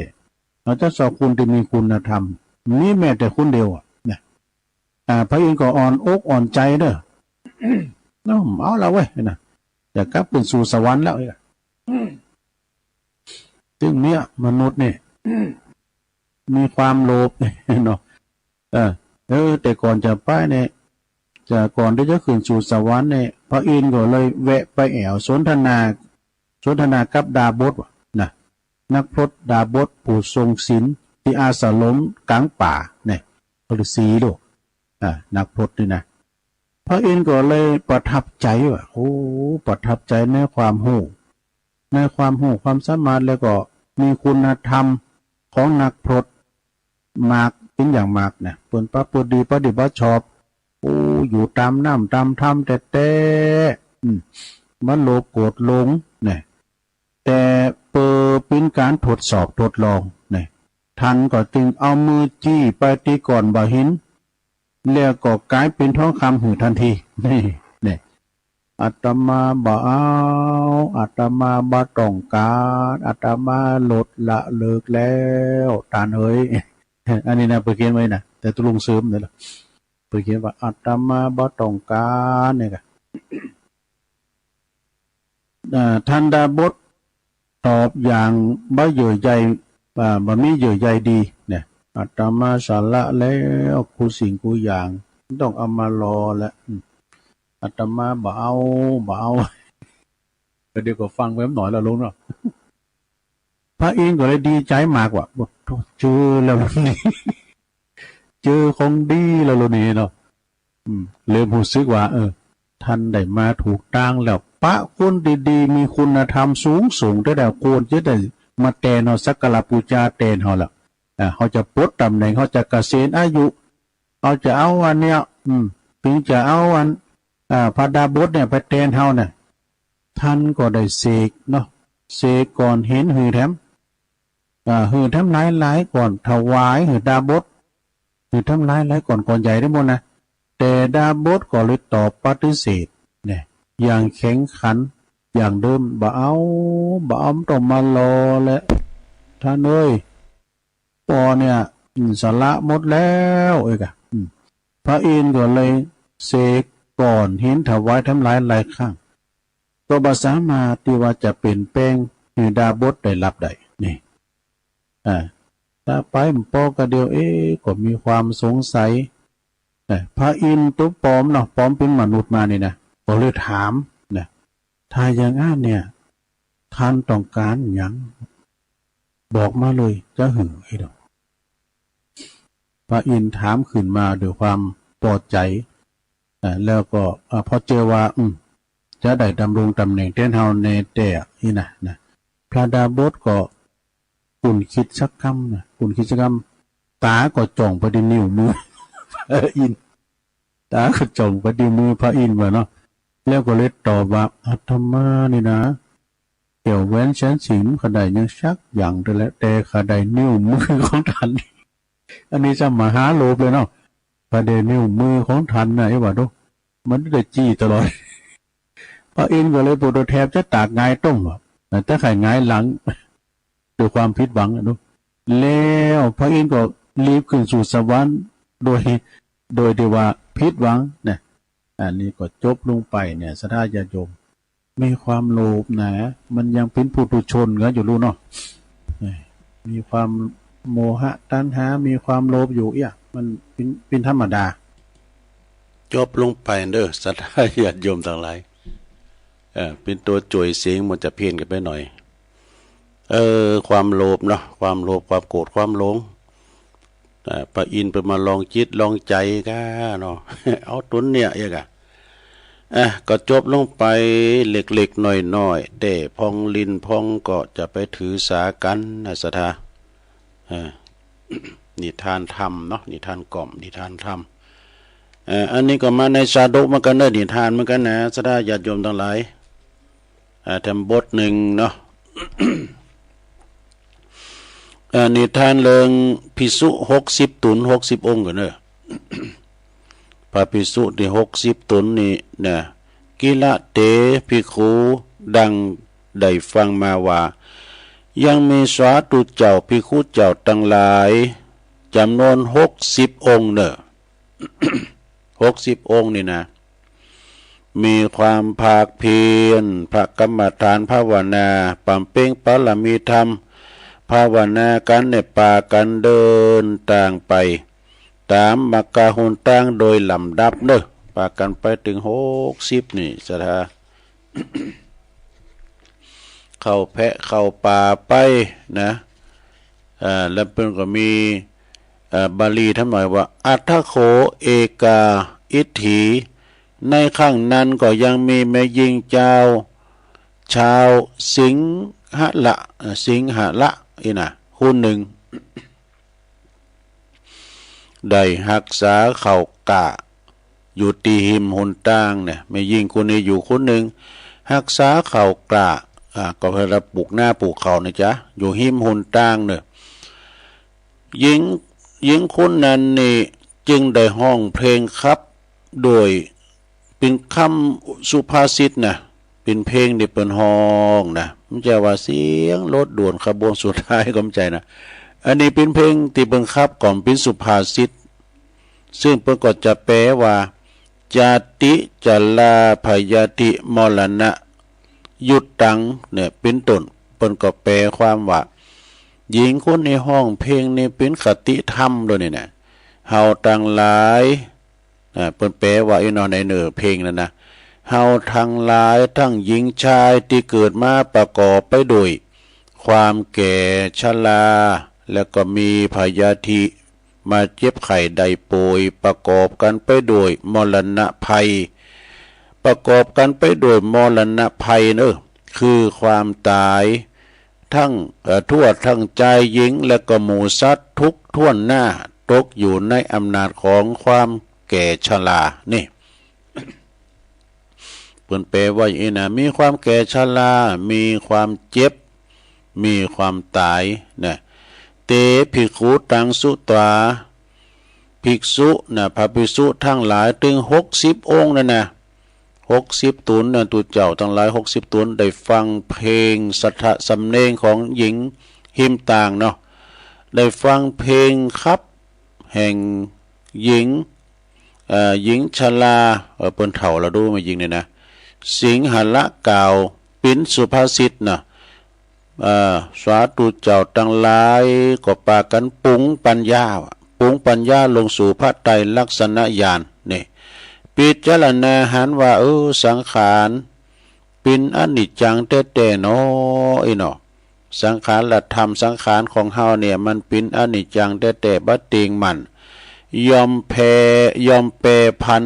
เอาเจ้าสองคนตี้มีคุณธรรม มีแม้แต่คนเดียวอะนะ อ่า พระอินทร์ก็อ่อนอกอ่อนใจ๋เน่อ เนาะ เอาละเว้ยนะ จะกลับขึ้นสู่สวรรค์แล้ว ตึงเนี่ยมนุษย์นี่ มีความโลภเนาะ เออ เออ แต่ก่อนจะไปเนี่ย จะ ก่อนตี้จะขึ้นสู่สวรรค์เนี่ย พระอินทร์ก็เลยแวะไปแอ่วสนทนา สนทนากับดาบสว่ะนะ นักพรตดาบสผู้ทรงศีลตี้อาสรมก๋างป่าเนี่ย ฤๅษีลูก อ่า นักพรตนี่นะ พระอินทร์ก็เลยประทับใจ๋ว่ะ โอ้ ประทับใจ๋ในความฮู้ ในความฮู้ความสามารถ แล้วก็มีคุณธรรมของนักพรตมาก เป๋นอย่างมากนะ เปิ้นประพฤติดีปฏิบัติชอบ โอ้ อยู่ต๋ามน้ำต๋ามธรรมแต๊ๆ อืม บ่โลภโกรธหลงนะ แต่เปิดเป๋นก๋านทดสอบทดลองนะ ท่านก็จึงเอามือจี้ไปตี้ก้อนบ่าหิน แล้วก็ก๋ายเป๋นทองคำหื้อทันที นี่ นี่ อาตมาบ่เอา อาตมาบ่ต้องก๋าน อาตมาลดละเลิกแล้ว ต้านเอ๋ย อันนี้นะ เปิ้นเขียนไว้นะ แต่ตกลงเสริมนี่แหละ เปิ้นเขียนว่า อาตมาบ่ต้องก๋าน เนี่ยกะ อ่า ท่านดาบสตอบอย่างบ่เยื่อใย อ่า บ่มีเยื่อใยดีเนี่ย อาตมาสละแล้วกู้สิ่งกู้อย่าง บ่ต้องเอามาหล่อแล้ว อืม อาตมาบ่เอา บ่เอา ก็เดี๋ยวก็ฟังไปหน่อยละลุงเนาะ พระอินทร์ก็เลยดีใจ๋มากว่ะ โอ้โธ่ เจอแล้วลุงนี่ เจอของดีแล้วลุงนี่เนาะ อืม เลยฮู้สึกว่า เออ ท่านได้มาถูกตางแล้ว ปะคนดีๆ มีคุณธรรมสูงๆ แต๊ๆ ควรจะได้มาแตนเฮา สักการะปู๋จาแตนเฮาแล้ว อ่า เฮาจะปลดต๋ำแหน่ง เฮาจะเกษียณอายุ เฮาจะเอาอันเนี้ย อืม เถิงจะเอาอัน อ่า พระดาบสเนี่ยไปแตนเฮาเนี่ย ท่านก็ได้เสกเนาะ เสกก้อนหินหื้อแถม อ่า หื้อแถมหลายๆ ก้อน ถวายหื้อดาบส หื้อแถมหลายๆ ก้อน ก้อนใหญ่ได้หมดนะ แต่ดาบสก็เลยตอบปฏิเสธเนี่ย อย่างแข็งขัน อย่างเดิม บ่เอา บ่เอา บ่ต้องมาหล่อแล้ว ท่านเอ๋ย ปอเนี่ย อืม สละหมดแล้ว เอ้ยกะ อืม พระอินทร์ก็เลยเสกก้อนหินถวายแถมหลายๆ ครั้ง ก็บ่สามารถตี้ว่าจะเป๋นแปลงหื้อดาบสได้ฮับได้ นี่ อ่า ถ้าไปบ่ปอกั๋นเดียว เอ๊ะ ก็มีความสงสัย เอ๊ะ พระอินทร์ตุ๊ปลอมเนาะ ปลอมเป๋นมนุษย์มานี่นะ ก็เลยถามนะ ถ้าอย่างอั้นเนี่ย ท่านต้องก๋านหยัง บอกมาเลย จะหื้อ ไอ้ดอก พระอินทร์ถามขึ้นมาด้วยความปอใจ๋ อ่า แล้วก็ อ่า พอเจื้อว่า อืม จะได้ดำรงต๋ำแหน่งแตนเฮาแน่แต๊อี้นะ นะ พระดาบสก็ กุนคิดสักกำนะ กุนคิดสักกำ ต๋าก็จ้องไปตี้นิ้วมือ พระอินทร์ ต๋าก็จ้องไปตี้มือพระอินทร์ว่ะเนาะ แล้วก็เลยตอบว่า อาตมานี่นะ แก้วแหวนแสนสิงห์ข้าได้ยังสักอย่างเดียวแหละ แต่ข้าได้นิ้วมือของท่าน อันนี้จะมหาโลภเลยเนาะ พอได้นิ้วมือของท่านนะ ไอ้ว่าดู มันได้จี้ตลอด พระอินทร์ก็เลยปวดตัวแถบจะตากหงายต้งว่ะ แต่ใค่หงายหลัง ด้วยความผิดหวังอะเนาะ แล้วพระอินทร์ก็รีบขึ้นสู่สวรรค์โดย โดยที่ว่าผิดหวังนะ อันนี้ก็จบลงไปเนี่ย ศรัทธาญาติโยม มีความโลภนะ มันยังเป๋นปุถุชนกั๋นอยู่ลูกเนาะ เอ้ย มีความโมหะตัณหา มีความโลภอยู่เอี้ย มันเป๋น เป๋นธรรมดา จบลงไปเน่อ ศรัทธาญาติโยมตังหลาย เอ่อ เป๋นตั๋วจ่วยเสียงมันจะเพี้ยนกั๋นไปหน่อย เออ ความโลภเนาะ ความโลภ ความโกรธ ความหลง อ่า พระอินทร์เปิ้นมาลองจิตลองใจ๋ก้าเนาะ เอาตั๋วเนี่ยเอี้ยก้า อ่ะ ก็จบลงไปเล็กๆ น้อยๆ แต่พ่องลิ้นพ่องก็จะไปถือสากั๋นนะศรัทธา อ่า นิทานธรรมเนาะ นิทานกล่อม นิทานธรรม เอ่อ อันนี้ก็มาในชาดกเหมือนกั๋นเน่อ นิทานเหมือนกั๋นนะ ศรัทธาญาติโยมตังหลาย อ่า แถมบทนึ่งเนาะ อ่า นิทานเรื่องภิกษุหกสิบต๋น หกสิบองค์กั๋นเน่อ พระภิกษุตี้หกสิบต๋นนี่นะ กิละเต ภิกขุ ดังได้ฟังมาว่า ยังมีสาธุเจ้าภิกขุเจ้าตังหลายจ๋ำนวนหกสิบองค์เน่อ หกสิบองค์นี่นะ มีความภาคเพียร พระกรรมฐานภาวนา บำเพ็ญบารมีธรรม ภาวนากั๋นเนี่ย ปากั๋นเดินตางไป ต๋ามมรรคหนตางโดยลำดับเน่อ ปากั๋นไปเถิงหกสิบนี่ ศรัทธา เข้าแพะเข้าป่าไปนะ อ่า แล้วเปิ้นก็มี อ่า บาลีถามหน่อยว่า อัฏฐโข เอกา อิฏฐิ ในครั้งนั้นก็ยังมีแม่ญิงจาว ชาวสิงหละ เอ่อ สิงหละ อี้นะ คนนึ่ง ได้ฮักษาข้าวกล้า อยู่ตี้ฮิมหนตางเนี่ย แม่ญิงคนนี้อยู่คนนึ่ง ฮักษาข้าวกล้า อ่า ก็เวลาปลูกนาปลูกข้าวนะจ๊ะ อยู่ฮิมหนตางเนี่ย หญิง หญิงคนนั้นนี่จึงได้ฮ้องเพลงขับ โดยเป๋นกำสุภาษิตนะ เป๋นเพลงตี้เปิ้นฮ้องนะ บ่ใจ้ว่าเสียงรถด่วนขบวนสุดท้ายก็บ่ใจ้นะ อันนี้เป๋นเพลงตี้เปิ้นขับก่อน เป๋นสุภาษิต ซึ่งเปิ้นก็จะแปลว่า จาติ จรา พยาธิ มรณะ ยุตตัง เนี่ย เป๋นต้น เปิ้นก็แปลความว่า หญิงคนนี้ฮ้องเพลงนี่เป๋นคติธรรมโดยนี่นะ เฮาตังหลาย อ่า เปิ้นแปลว่าอี้เนาะ ในเนื้อเพลงนั้นนะ เฮาตังหลาย ตึงหญิงชายตี้เกิดมาประกอบไปโดยความแก่ชรา แล้วก็มีพยาธิ มาเจ็บไข้ได้ป่วย ประกอบกั๋นไปโดยมรณะภัย ประกอบกั๋นไปโดยมรณะภัยเน่อ คือความต๋าย ตึง เอ่อ ทั่วตึงจายหญิง และก็หมู่สัตว์ทุกถ้วนหน้า ตกอยู่ในอำนาจของความแก่ชรา นี่ เปิ้นแปลว่าอี้นะ มีความแก่ชรา มีความเจ็บ มีความต๋ายนะ เต ภิกขุตัง สุตวา ภิกษุนะ พระภิกษุตังหลาย ตึงหกสิบองค์นั่นนะ หกสิบต๋นนะ ตุ๊เจ้าตังหลายหกสิบต๋น ได้ฟังเพลงสะทะสำเนียงของหญิงฮิมตางเนาะ ได้ฟังเพลงขับแห่งหญิง เอ่อ หญิงชรา เอ่อ เปิ้นเฒ่าแล้วดู แม่หญิงนี่นะ สิงหละกล่าวเป๋นสุภาษิตนะ เอ่อ สาธุเจ้าตังหลายก็ปากั๋นปรุงปัญญา ปรุงปัญญาลงสู่พระไตรลักษณญาณ นี่ พิจารณาหันว่า เออ สังขารเป๋นอนิจจังแต๊ๆ เนาะ อี้เนาะ สังขารธรรม สังขารของเฮาเนี่ย มันเป๋นอนิจจังแต๊ๆ บ่เตี้ยงมั่น ย่อมแผ่ ย่อมแปรผัน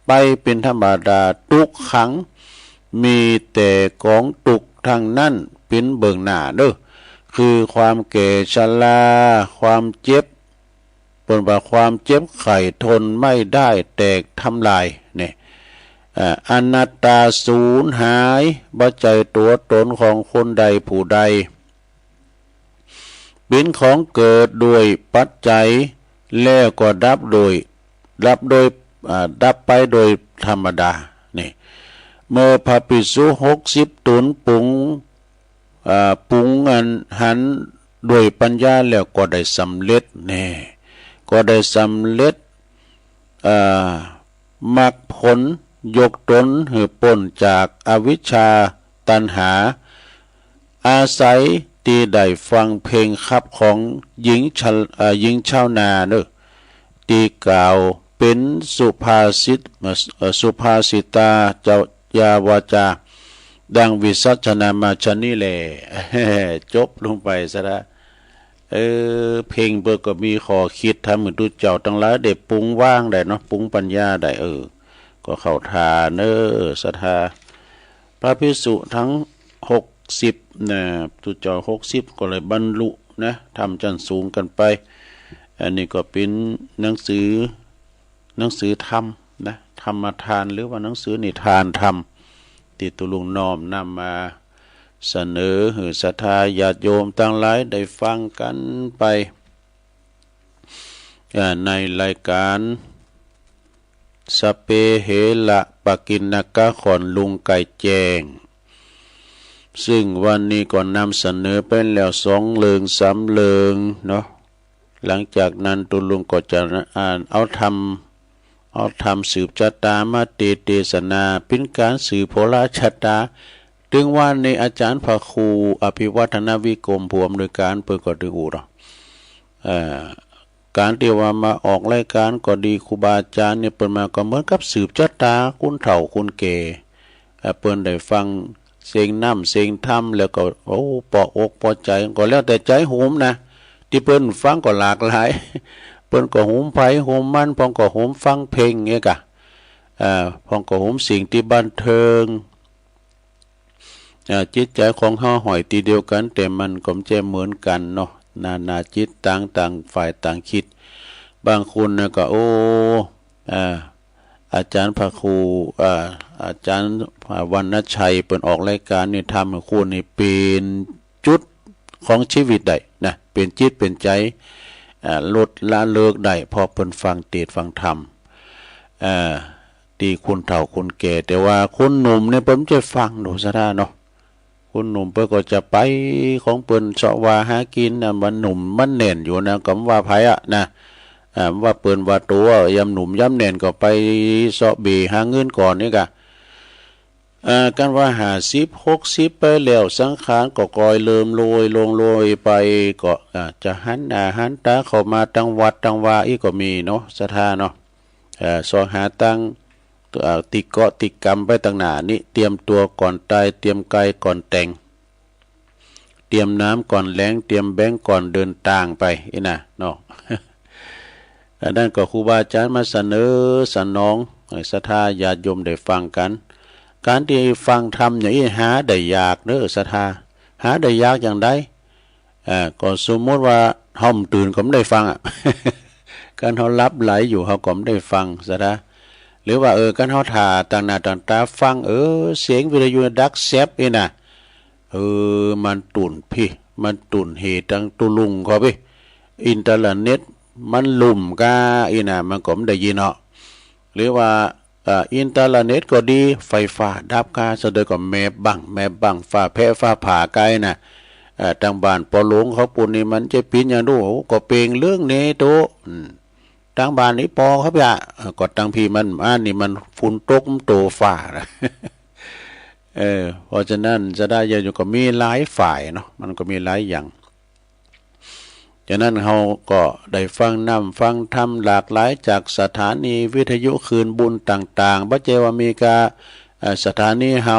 ไปเป๋นธรรมดา ตุ๊กขัง มีแต่กองตุ๊กข์ตังนั้นเป๋นเบื้องหน้าเน่อ คือความแก่ชรา ความเจ็บ เปิ้นว่าความเจ็บไข้ทนไม่ได้แตกทำลาย เนี่ย อ่า อนัตตาสูญหาย บ่ใจ้ตั๋วตนของคนใดผู้ใด เป๋นของเกิดด้วยปัจจัย แล้วก็ดับโดย ดับโดย อ่า ดับไปโดยธรรมดา นี่ เมื่อพระภิกษุหกสิบต๋นปรุง อ่า ปรุงอันหันด้วยปัญญาแล้วก็ได้สำเร็จแน่ ก็ได้สำเร็จ อ่า มรรคผลยกตนหื้อป๊นจากอวิชชาตัณหา อาศัยตี้ได้ฟังเพลงขับของหญิงชะ อ่า หญิงชาวนาเน่อ ตี้กล่าวเป๋นสุภาษิต เอ่อ สุภาษิตา จา ยาวาจา ดังวิสัชนามาชะนี้แล จบลงไปซะละ เออ เพลงเปิ้นก็มีข้อคิด ทำหื้อตุ๊เจ้าตังหลายได้ปรุงวางได้เนาะ ปรุงปัญญาได้ เออ ก็เข้าท่าเน่อ ศรัทธา พระภิกษุตังหกสิบนะ ตุ๊เจ้าหกสิบก็เลยบรรลุนะ ธรรมจั้นสูงกั๋นไป อันนี้ก็เป๋นหนังสือ หนังสือธรรมนะ ธรรมทาน หรือว่าหนังสือนิทานธรรม ตี้ตุ๊ลุงน้อมนำมาเสนอหื้อศรัทธาญาติโยมตังหลายได้ฟังกั๋นไป อ่า ในรายก๋าน สะเปเหระปะกิณณกะ ขอนลุงไก่แจ้ง ซึ่งวันนี้ก็นำเสนอไปแล้วสองเรื่องสามเรื่องเนาะ หลังจากนั้นตุ๊ลุงก็จะอ่านเอาธรรม เอาธรรมสืบชะตามาเตสน์เตสนา เป๋นก๋านสืบโหราชะตา ตึงวันนี้อาจ๋ารย์พระครูอภิวัฒนวิกรม ผู้อำนวยก๋านเปิ้นก็ได้อู้เนาะ เอ่อ ก๋านตี้ว่ามาออกรายก๋านก็ดี ครูบาอาจ๋ารย์เนี่ยเปิ้นมาก็เหมือนกับสืบชะตาคนเฒ่าคนแก่ เอ่อ เปิ้นได้ฟังเสียงน้ำเสียงธรรมแล้วก็ โอ้ ปอบอกปอใจ๋ ก็แล้วแต่ใจ๋โหมนะ ตี้เปิ้นฟังก็หลากหลาย เปิ้นก็โหมไผโหมมัน พ่องก็โหมฟังเพลงเงี้ยกะ เอ่อ พ่องก็โหมสิ่งตี้บันเทิง อ่า จิตใจ๋ของเฮาห้อยตี้เดียวกั๋น แต่มันก็บ่ใจ้เหมือนกั๋นเนาะ นานาจิตตัง ต่างฝ่ายต่างกึ๊ด บางคนน่ะก็ โอ้ อ่า อาจ๋ารย์พระครู อ่า อาจ๋ารย์ อ่า วรรณชัยเปิ้นออกรายก๋านนี่ ทำหื้อคนนี่เป๋นจุดของจีวิตได้นะ เป๋นจิตเป๋นใจ๋ อ่า ลดละเลิกได้ เพราะเปิ้นฟังเตสน์ฟังธรรม อ่า ตี้คนเฒ่าคนแก่ แต่ว่าคนหนุ่มเนี่ยเปิ้นบ่ใจ้ฟังดอกศรัทธาเนาะ คนหนุ่มเปิ้นก็จะไปของเปิ้นเซาะว่าหากิ๋นนะ มันหนุ่มมันแน่นอยู่นะ ก็บ่ว่าไผอะนะ อ่า บ่ว่าเปิ้นว่าโตอะ ยามหนุ่มยามแน่นก็ไปเซาะเบ้หาเงินก่อนนี่กะ อ่า กันว่าห้าสิบหกสิบไปแล้ว สังขารก็ค่อยเริ่มโรยลงโรยไป ก็ อ่า จะหันหน้าหันต๋าเข้ามาตังวัดตังวาอี้ก็มีเนาะศรัทธาเนาะ เอ่อ เซาะหาตัง เอ่อ ตี้เกาะตี้กำไปตังหน้านี้ เตรียมตั๋วก่อนต๋าย เตรียมก๋ายก่อนแต่ง เตรียมน้ำก่อนแลง เตรียมแบงก์ก่อนเดินตางไปอี้นะเนาะ อันนั้นก็ครูบาอาจ๋ารย์มาเสนอสนองหื้อศรัทธาญาติโยมได้ฟังกั๋น ก๋านตี้ฟังธรรมอย่างอี้หาได้ยากเนาะศรัทธา หาได้ยากอย่างใด อ่า ก็สมมุติว่าเฮาบ่ตื่นก็บ่ได้ฟังอะ คันเฮาหลับไหลอยู่เฮาก็บ่ได้ฟังศรัทธา หรือว่า เออ คันเฮาถ่าต่างหน้าต่างต๋าฟัง เออ เสียงวิทยุดังแซบอี้นะ เออ มันตุ่นพี้ มันตุ่นเฮตังตุ๊ลุงเขาพี้ อินเทอร์เน็ตมันลุ่มก้าอี้นะ มันก็บ่ได้ยินเนาะ หรือว่า อ่า อินเทอร์เน็ตก็ดี ไฟฟ้าดับก้า สะเดอก็แมบบั้ง แมบบั้ง ฟ้าแผะฟ้าผ่าก้าอี้นะ เอ่อ ตังบ้านป้อหลวงเขาปู้นนี่มันจะเป๋นหยังดู โอ้ ก็เปล่งเรื่องเนโต อืม ตังบ้านอีป้อเขาพี้อะ เอ่อ ก็ตังพี้มัน อันนี้มันฝนตกมันโตฟ้านะ เออ เพราะฉะนั้นศรัทธาญาติโยมก็มีหลายฝ่ายเนาะ มันก็มีหลายอย่าง ฉะนั้นเฮาก็ได้ฟังน้ำฟังธรรมหลากหลายจากสถานีวิทยุคลื่นบุญต่างๆ บ่ใจ้ว่ามีก้า เอ่อ สถานีเฮา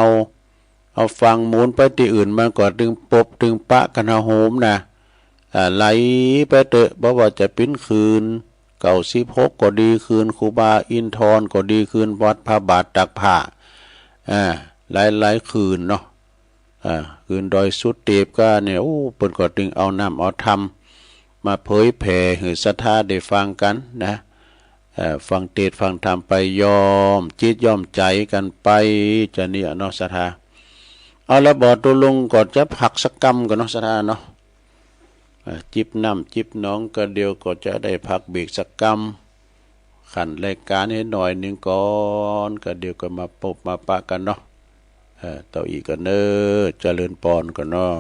เฮาฟังหมุนไปตี้อื่นมันก็ตึงปบตึงปะกั๋นเฮาโหมนะ อ่า ไหลไปเต๊อะ บ่ว่าจะเป๋นคลื่นเก้าสิบหกก็ดี คลื่นครูบาอินทรก็ดี คลื่นวัดพระบาทตากผ้า อ่า หลายๆ คลื่นเนาะ อ่า คลื่นดอยสุเตปก้าเนี่ย โอ้ เปิ้นก็ตึงเอาน้ำเอาธรรมมาเผยแผ่หื้อศรัทธาได้ฟังกั๋นนะ เอ่อ ฟังเตสน์ฟังธรรมไปย้อมจิตย้อมใจ๋กั๋นไป จะเนี่ยเนาะศรัทธา เอาละบ่ ตุ๊ลุงก็จะพักสักกำก่อนเนาะศรัทธาเนาะ เอ่อ จิบน้ำจิบหนองก็เดี๋ยวก็จะได้พักเบรกสักกำ ขันรายก๋านให้หน่อยนึ่งก่อน ก็เดี๋ยวก็มาปบมาปะกั๋นเนาะ เอ่อ เต้าอี้ก่อนเน่อ เจริญปอนก่อนเนาะ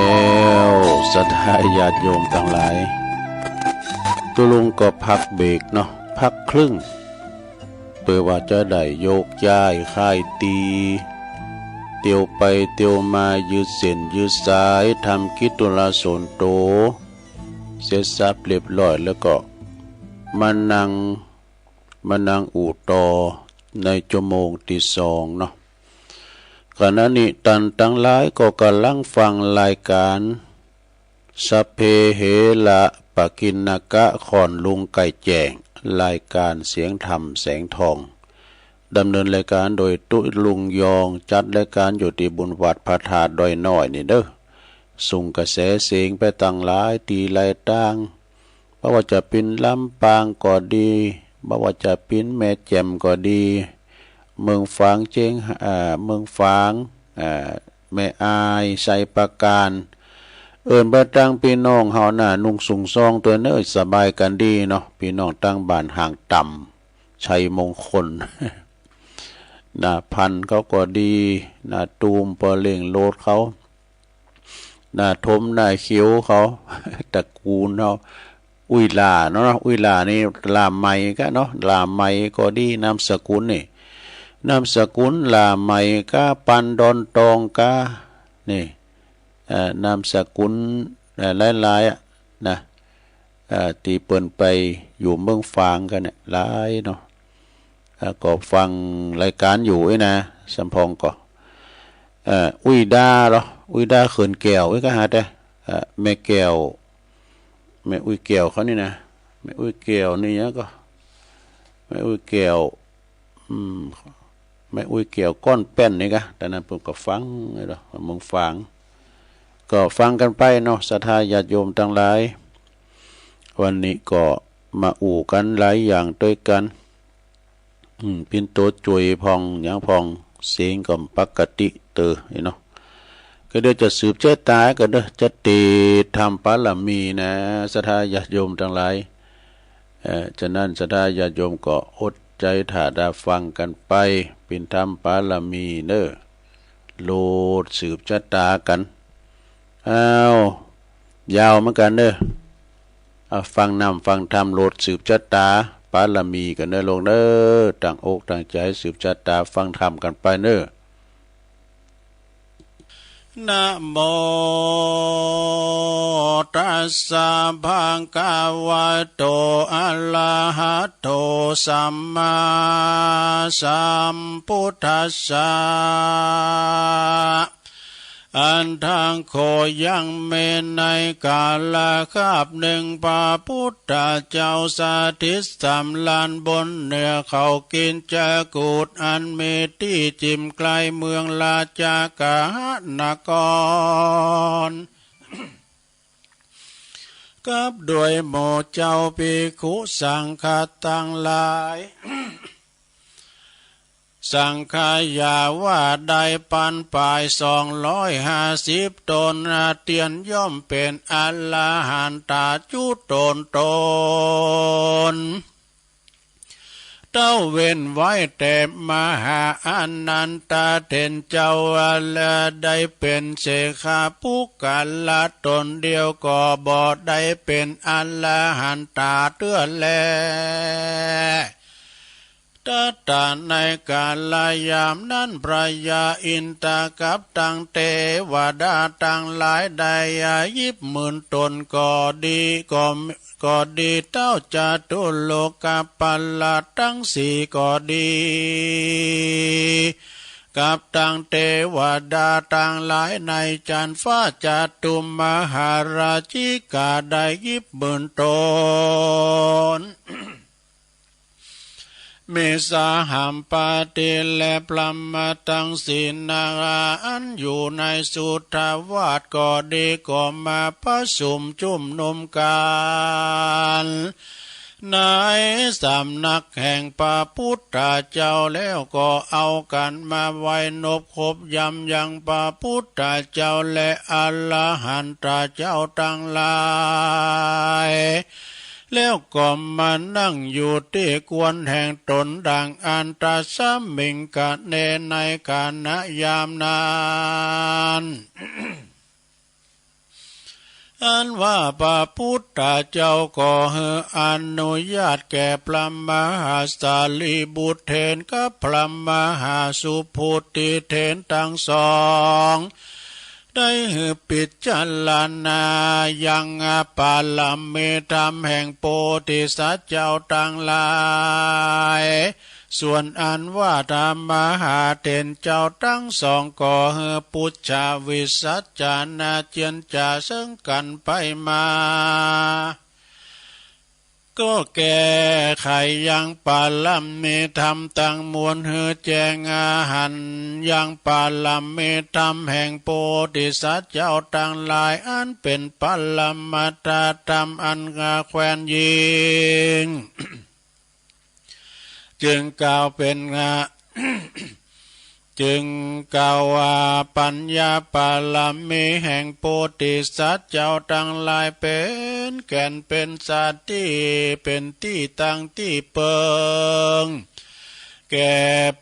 แล้วศรัทธาญาติโยมตังหลาย ตุ๊ลุงก็พักเบรกเนาะ พักครึ่ง เปื้อว่าจะได้โยกย้ายค่ายตี๋ เตียวไปเตียวมา ยืดเส้นยืดสาย ทำกิจธุระส่วนตั๋ว เสร็จสรรพเรียบร้อยแล้วก็มานั่ง มานั่งอู้ต่อในจั่วโมงตี้สองเนาะ ขณะนี้ต้านตังหลายก็ก่ำลังฟังรายก๋าน สัพเพเหระปะกิณณกะ ค่อนลุงใก้แจ้ง รายก๋านเสียงธรรมแสงทอง ดำเนินรายก๋านโดยตุ๊ลุงยอง จัดรายก๋านอยู่ตี้บุญวัดพระธาตุดอยน้อยนี่เน่อ ส่งกระแสเสียงไปตังหลายตี้หลายตาง บ่ว่าจะเป๋นลำปางก็ดี บ่ว่าจะเป๋นแม่แจ่มก็ดี เมืองฝางเจียง อ่า เมืองฝาง อ่า แม่อาย ไชยปราการ เอิ้นไปตังปี้น้องเฮานา นุ่งสูงซองตวยเน่อ สบายกั๋นดีเนาะ ปี้น้องตังบ้านห่างต่ำ ไชยมงคล นาพันธุ์เขาก็ดี นาตูม ป้อเล่ง โลดเขา นาทม นาเขียวเขา ตระกูลเฮา อุ้ยหล้าเนาะ อุ้ยหล้านี่ หล้าใหม่กาเนาะ หล้าใหม่ก็ดี นามสกุลนี่ นามสกุลหล้าใหม่กา ปันดอนตองกา นี่ เอ่อ นามสกุล เอ่อ หลายๆ อะนะ เอ่อ ตี้เปิ้นไปอยู่เมืองฝางกั๋นเนี่ย หลายเนาะ เอ่อ ก็ฟังรายก๋านอยู่อี้นะ สำปองก็ เอ่อ อุ้ยดาเหรอ อุ้ยดาเขินแก้ว อุ้ยก็หาแต่ เอ่อ แม่แก้ว แม่อุ้ยแก้วเขานี่นะ แม่อุ้ยแก้วนี่ก็ แม่อุ้ยแก้ว อืม แม่อุ้ยแก้วก้อนแป้นนี่กา ต๋อนนั้นเปิ้นก็ฟังเนาะ เมืองฝาง ก็ฟังกั๋นไปเนาะ ศรัทธาญาติโยมตังหลาย วันนี้ก็มาอู้กั๋นหลายอย่างตวยกั๋น อืม เป๋นตั๋วจวยพ่องหยังพ่อง เสียงก็ปกติเต๋อเนาะ ก็เดี๋ยวจะสืบจะต๋ากั๋นเน่อ จะเตรียมทำบารมีนะ ศรัทธาญาติโยมตังหลาย เอ่อ ฉะนั้นศรัทธาญาติโยมก็อดใจ๋ถ่าต๋าฟังกั๋นไป เป๋นทำบารมีเน่อ โลดสืบจะต๋ากั๋น อ้าว ยาวเหมือนกั๋นเน่อ อ่ะ ฟังนำฟังธรรม โลดสืบจะต๋าบารมีกั๋นเน่อลูกเน่อ ตั้งอกตั้งใจ๋สืบจะต๋าฟังธรรมกั๋นไปเน่อ นะโมตัสสะ ภะคะวะโต อะระหะโต สัมมาสัมพุทธัสสะ อันทางโขยังแม่นในก๋าลคาบนึ่ง พระพุทธเจ้าสถิตสำราญบนเนื้อเขากิจจกูฏ อันมีตี้จิ่มใก้เมืองราชคฤหนคร กับด้วยหมู่เจ้าภิกขุสังฆะตังหลาย สังขยาว่าได้ปันป๋ายสองร้อยห้าสิบต๋น เตียนย่อมเป๋นอรหันตาจุ๊ตนต๋น เต้าเว้นไว้แต่มหาอานันทะเถรเจ้า อันได้เป๋นเสขะปุคคละต๋นเดียว ก็บ่ได้เป๋นอรหันตาเตื้อแล ตั๊ดตะในก๋าลยามนั้น พระยาอินทะกับตังเตวดาตังหลายได้ยิบหมื่นต๋นก็ดี ก็ ก็ดี เต้าจตุโลกปัลละตังสี่ก็ดี กับตังเตวดาตังหลายในจั๊นฟ้าจตุมหาราชิกาได้ยิบหมื่นต๋น มีสหัมปติและพรหมะตังสี่นาราอันอยู่ในสุทธาวาสก็ดี ก็มาประชุมจุมนุมกั๋น ในสำนักแห่งพระพุทธเจ้า แล้วก็เอากั๋นมาไหว้นบคบยำยังพระพุทธเจ้าและอรหันตเจ้าตังหลาย แล้วก็มานั่งอยู่ตี้ควรแห่งต๋นดังอั้น ตัสมิงคะเน ในขณะยามนั้น อันว่าพระปุทธเจ้าก็หื้ออนุญาตแก่พระมหาสารีบุตรเถรกับพระมหาสุภูติเถรตังสอง ได้หื้อพิจารณายังปารมีธรรมแห่งโพธิสัตว์เจ้าตังหลาย ส่วนอันว่าธรรมหาเถรเจ้าตังสองก็หื้อปุจฉาวิสัชชาอาเจียรจาเซิ่งกั๋นไปมา ก็แก้ไขยังปารมีธรรมตังมวลหื้อแจ้งหันยังปารมีธรรมแห่งโพธิสัตว์เจ้าตังหลาย อันเป๋นปรมัตถธรรมอันแควนยิ่ง จึงกล่าวเป๋น จึงกล่าวว่าปัญญาปารมีแห่งโพธิสัตว์เจ้าตังหลายเป๋นแก่นเป๋นสาตี้เป๋นตี้ตั้งตี้เปิง แก่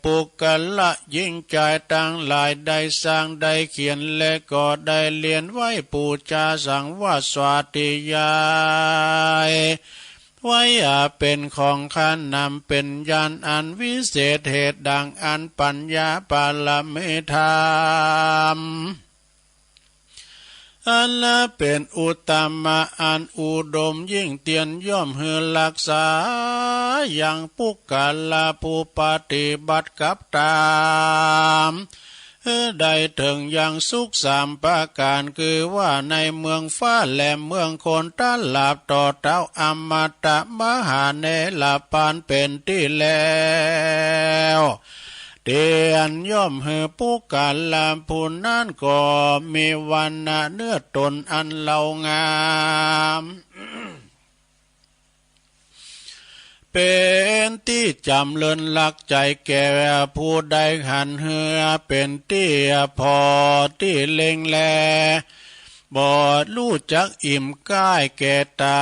ปุคคละญิงจายตังหลายได้สร้างได้เขียนและก็ได้เรียนไว้ปู๋จาสังวาสสาธยาย ไว้อาเป๋นของคะนำเป๋นญาณอันวิเศษเหตุดังอั้นปัญญาปารมีธรรม อันเป๋นอุตตมะอันอุดมยิ่งเตียนย่อมหื้อฮักษายังปุคคละผู้ปฏิบัติกับต๋าม หื้อได้เถิงยังสุขสามประก๋าน คือว่าในเมืองฟ้าและเมืองคน ตราบต่อเต้าอมตะมหาเนรปานเป๋นตี้แล้ว เตียนย่อมหื้อปุคคละผู้นั้นก็มีวรรณะเนื้อต๋นอันเลางาม เป๋นตี้จ๋ำเริญฮักใจ๋แก่ผู้ใดหันหื้อเป๋นตี้ผ่อตี้เล็งแล บ่ฮู้จักอิ่มใก้แก่ต๋า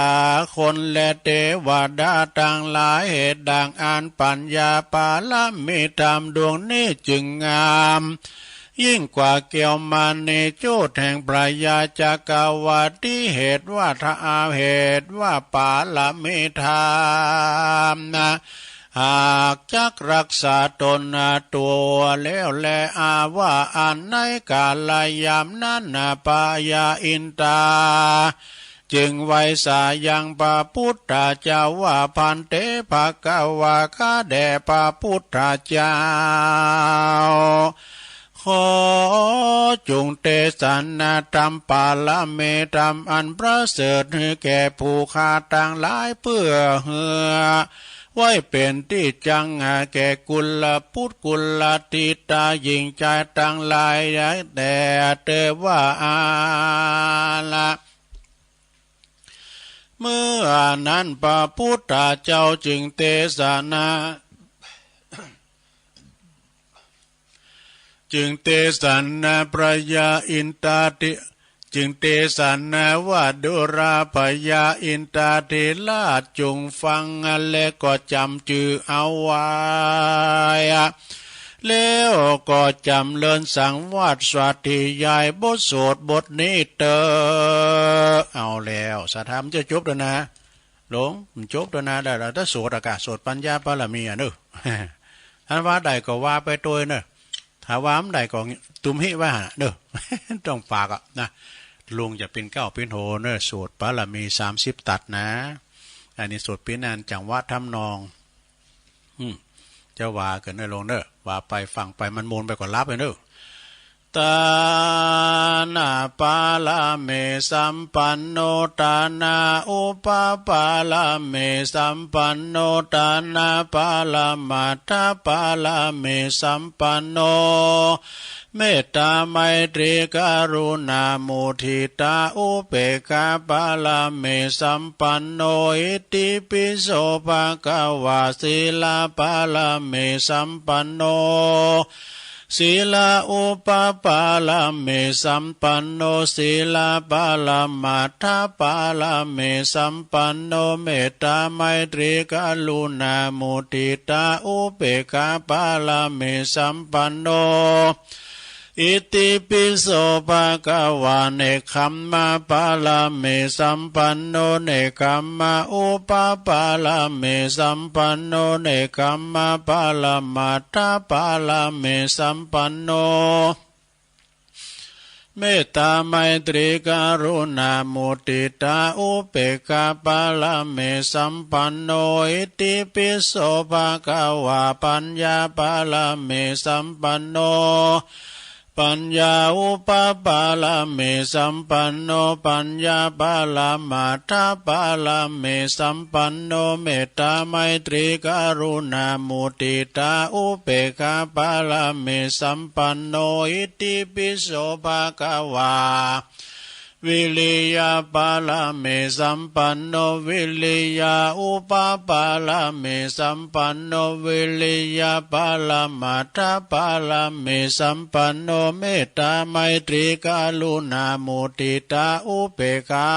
คนและเตวดาตังหลาย เหตุดังอั้นปัญญาปารมีธรรมดวงนี้จึงงาม ยิ่งกว่าแก้วมณีโจทย์แห่งพญาจักรวรรดิ เหตุว่าธรรม เหตุว่าปารมีธรรมนะ หากจักฮักษาต๋นตั๋วแล้วแล อาว่าอั้นในกาลยามนั้นนะ พญาอินทรา จึงไหว้สายังพระปุทธเจ้าว่า ภันเต ภควา ข้าแด่พระปุทธเจ้า ขอจงเตสนาธรรมปารมีธรรมอันประเสริฐหื้อแก่ผู้ข้าตังหลาย เปื้อหื้อไว้เป๋นตี้จั้งแก่กุลบุตรกุลธิดาญิงจายตังหลายแด่เตวดา เมื่อนั้นพระปุทธเจ้าจึงเตสนา จึงเตสนาพญาอินทราธิ จึงเตสนาว่า ดูราพญาอินทราธิราชจงฟัง และก็จ๋ำจื้อเอาไว้ แล้วก็จ๋ำเริญสังวาสสาธยายบทสวดบทนี้เต๊อะ เอาแล้ว สาธามันจะจบแล้วนะ หลง มันจบแล้วนะ ได้แล้ว ถ้าสวดอะกะ สวดปัญญาปารมีอะเนอะ ถ้าว่าได้ก็ว่าไปตวยเนอะ ถ้าว่าบ่ได้ก็ตุ้มหิไว้หั่นเนอะ ต้องปากอะนะ ลุงจะปิ้นเก๊าปิ้นโหเนอะ สวดปารมีสามสิบตัดนะ อันนี้สวดปิ้นอันจังหวะทำนอง อืม จะว่ากั๋นเนอะลุงเนอะ ว่าไปฟังไปมันมนไปก็หลับไปเนอะ ทานปารมีสัมปันโน ทานาอุปปารมีสัมปันโน ทานาปรมัตถปารมีสัมปันโน เมตตาไมตรีกรุณามุทิตาอุเบกขาปารมีสัมปันโน อิติปิโสภะคะวา ศีลปารมีสัมปันโน ศีลาอุปปารมีสัมปันโน ศีลปรมัตถปารมีสัมปันโน เมตตาไมตรีกรุณามุทิตาอุเบกขาปารมีสัมปันโน อิติปิโสภะคะวา เนกขัมมะปารมีสัมปันโน เนกขัมมะอุปปารมีสัมปันโน เนกขัมมะปรมัตถปารมีสัมปันโน เมตตาไมตรีกรุณามุติตาอุเปกขาปารมีสัมปันโน อิติปิโสภะคะวา ปัญญาปารมีสัมปันโน ปัญญาอุปปารมีสัมปันโน ปัญญาปรมัตถปารมีสัมปันโน เมตตาไมตรีกรุณามุติตาอุเปกขาปารมีสัมปันโน อิติปิโสภะคะวา วิริยะปารมีสัมปันโน วิริยะอุปปารมีสัมปันโน วิริยะปรมัตถปารมีสัมปันโน เมตตาไมตรีกรุณามุติตาอุเปกขา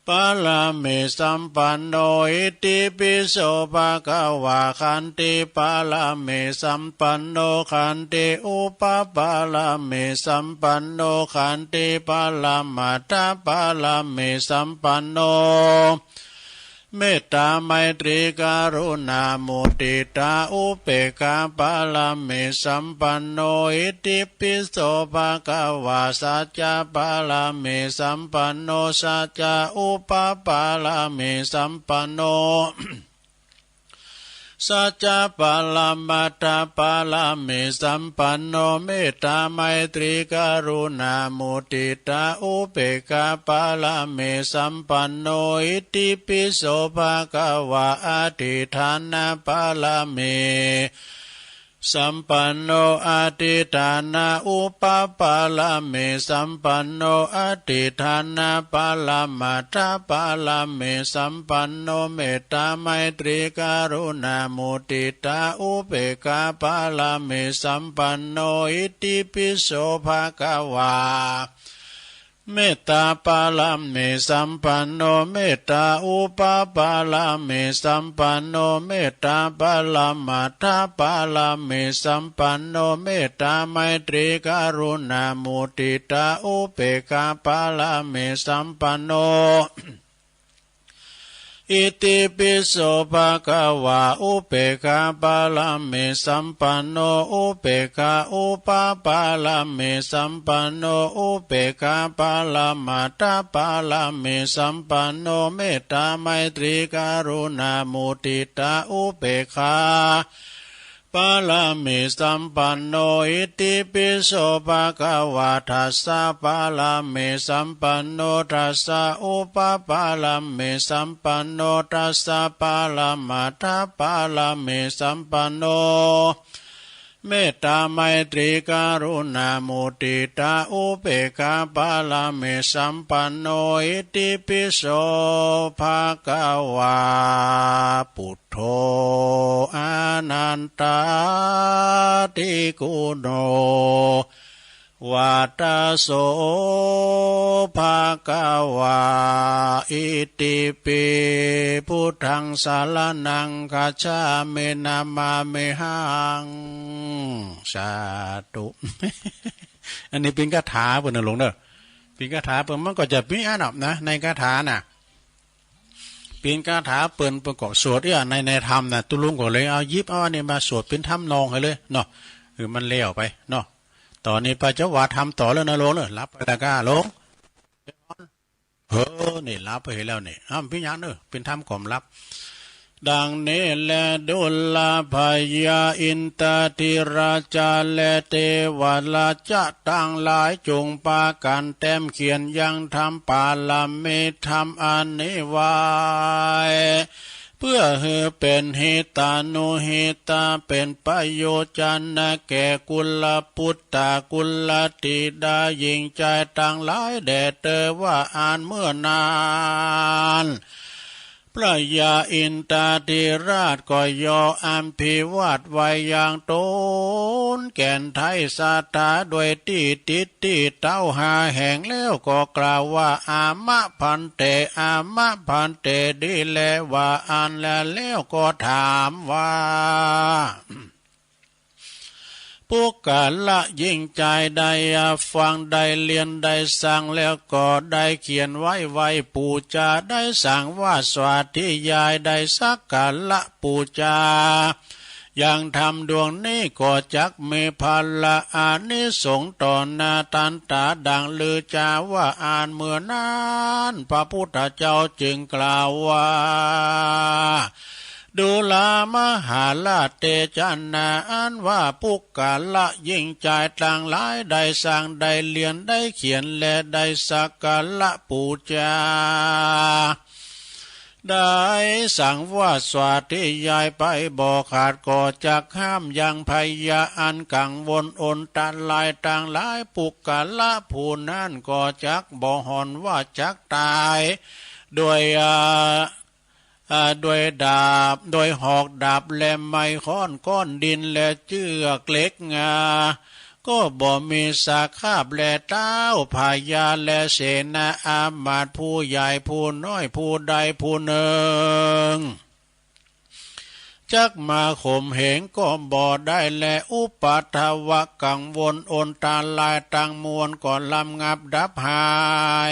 ปารมีสัมปันโน อิติปิโสภะคะวา ขันติปารมีสัมปันโน ขันติอุปปารมีสัมปันโน ขันติปรมัตถปารมีสัมปันโน เมตตาไมตรีกรุณามุติตาอุเปกขาปารมีสัมปันโน อิติปิโสภะคะวา สัจจะปารมีสัมปันโน สัจจะอุปปารมีสัมปันโน สัจจะปรมัตถปารมีสัมปันโน เมตตาไมตรีกรุณามุติตาอุเปกขาปารมีสัมปันโน อิติปิโสภะคะวา อธิฏฐานปารมีสัมปันโน อธิฏฐานะอุปปารมีสัมปันโน อธิฏฐานปรมัตถปารมีสัมปันโน เมตตาไมตรีกรุณามุติตาอุเปกขาปารมีสัมปันโน อิติปิโสภะคะวา เมตตาปารมีสัมปันโน เมตตาอุปปารมีสัมปันโน เมตตาปรมัตถปารมีสัมปันโน เมตตาไมตรีกรุณามุติตาอุเปกขาปารมีสัมปันโน อิติปิโสภะคะวา อุเปกขาปารมีสัมปันโน อุเปกขาอุปปารมีสัมปันโน อุเปกขาปรมัตถปารมีสัมปันโน เมตตาไมตรีกรุณามุติตาอุเปกขา ปารมีสัมปันโน อิติปิโสภะคะวา ทัสสะปารมีสัมปันโน ทัสสะอุปปารมีสัมปันโน ทัสสะปรมัตถปารมีสัมปันโน เมตตาไมตรีกรุณามุติตาอุเปกขาปารมีสัมปันโน อิติปิโสภะคะวา ปุตโธ อนันตาทิคุณโณ วัตโส ภะคะวา อิติปิ พุทธังสะระณังคัจฉามิ นะมามิหัง สาธุ อันนี้เป๋นคาถาเปิ้นน่ะหลวงเน่อ เป๋นคาถาเปิ้น มันก็จะมีอันนั้นนะ ในคาถาน่ะ เป๋นคาถาเปิ้น เปิ้นก็สวดอี้ ใน ในธรรมน่ะ ตุ๊ลุงก็เลยเอา หยิบเอาอันนี้มาสวดเป๋นทำนองหื้อเลยเนาะ หื้อมันแล้วไปเนาะ ต่อนี้ไปจะว่าธรรมต่อแล้วนะหลวงเน่อ หลับไปแล้วก้าหลวง เออ นี่หลับไปแล้วนี่ อ้าว เป๋นหยังเน่อ เป๋นธรรมก่อมหลับ ดังนี้แล ดูราพญาอินทาธิราชาและเทวราชาตังหลาย จงปากั๋นแต้มเขียนยังธรรมปารมีธรรมอันนี้ไว้ เปื้อหื้อเป๋นหิตานุหิตา เป๋นประโยชน์จะนะแก่กุลปุตตา กุลธิดาหญิงจายตังหลายแด่เธอว่าอั้น เมื่อนั้น พระยาอินทาธิราชก็ย่ออภิวาทไหว้อย่างตนแก่นไท้ศรัทธาด้วยตี้ติดตี้เต๊าห้าแห่ง แล้วก็กล่าวว่า อามะภันเต อามะภันเต ดีแลว่าอั้นแล แล้วก็ถามว่า ปุคคละหญิงจายได้ฟังได้เรียนได้สังแล้วก็ได้เขียนไว้ไหว้ปู๋จา ได้สังวาสสวาธยาย ได้สักการะปู๋จา ยังธรรมดวงนี้ก็จักมีผละอานิสงส์ต่อหน้าตันต๋าดังลือจาว่าอั้น เมื่อนั้นพระพุทธเจ้าจึงกล่าวว่า ดูรา มหาราช เตชะนาอันว่าปุคคละหญิงจายตังหลายได้สังได้เรียนได้เขียนและได้สักการะปู๋จา ได้สังวาสสวาธยายไปบ่ขาด ก็จักห้ามยังภัยยาอันกังวลอนตรายตังหลาย ปุคคละผู้นั้นก็จักบ่หวั่นว่าจักต๋าย โดย อ่า อ่า โดยดาบ โดยหอกดาบและไม้ค้อนก้อนดินและเจื้อกเหล็ก อ่า ก็บ่มีสาขาบแล เต๊าพญาและเสนาอามาตย์ผู้ใหญ่ผู้น้อยผู้ใดผู้นึ่ง จักมาข่มเหงก็บ่ได้แล อุปัทวะกังวลอนตรายตังมวลก็ระงับดับหา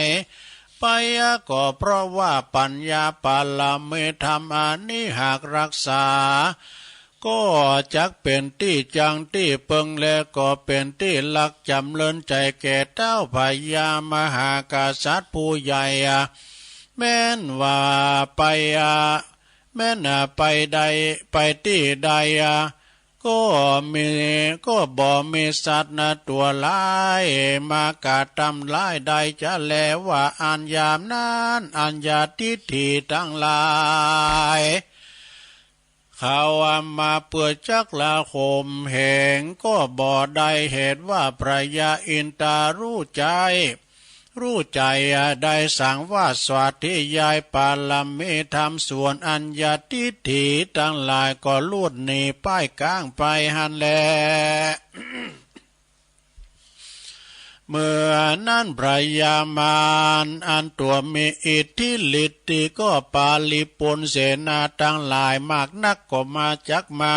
ยไป ก็เพราะว่าปัญญาปารมีธรรมอันนี้หากรักษา ก็จักเป๋นตี้จั้งตี้เปิง และก็เป๋นตี้รักจ๋ำเริญใจ๋แก่เต๊าพญามหากษัตริย์ผู้ใหญ่ แม้นว่าไป แม้นไปใด ไปตี้ใด ก็มี ก็บ่มีสัตว์นะตั๋วร้ายมากระทำร้ายได้จะแล ว่าอั้น ยามนั้นอัญญาทิฏฐิตังหลาย เขามาเปื้อจักละข่มเหงก็บ่ได้ เหตุว่าพญาอินทรารู้ใจ๋ รู้ใจ๋ได้สังวาสสวาธยายปารมีธรรม ส่วนอัญญาทิฏฐิตังหลายก็ลูดหนีป้ายก้างไปหั้นแล เมื่อนั้นพญามารอันตั๋วมีอิทธิฤทธิ์ก็ปาริปุณเสนาตังหลายมากนักก็มาจักมา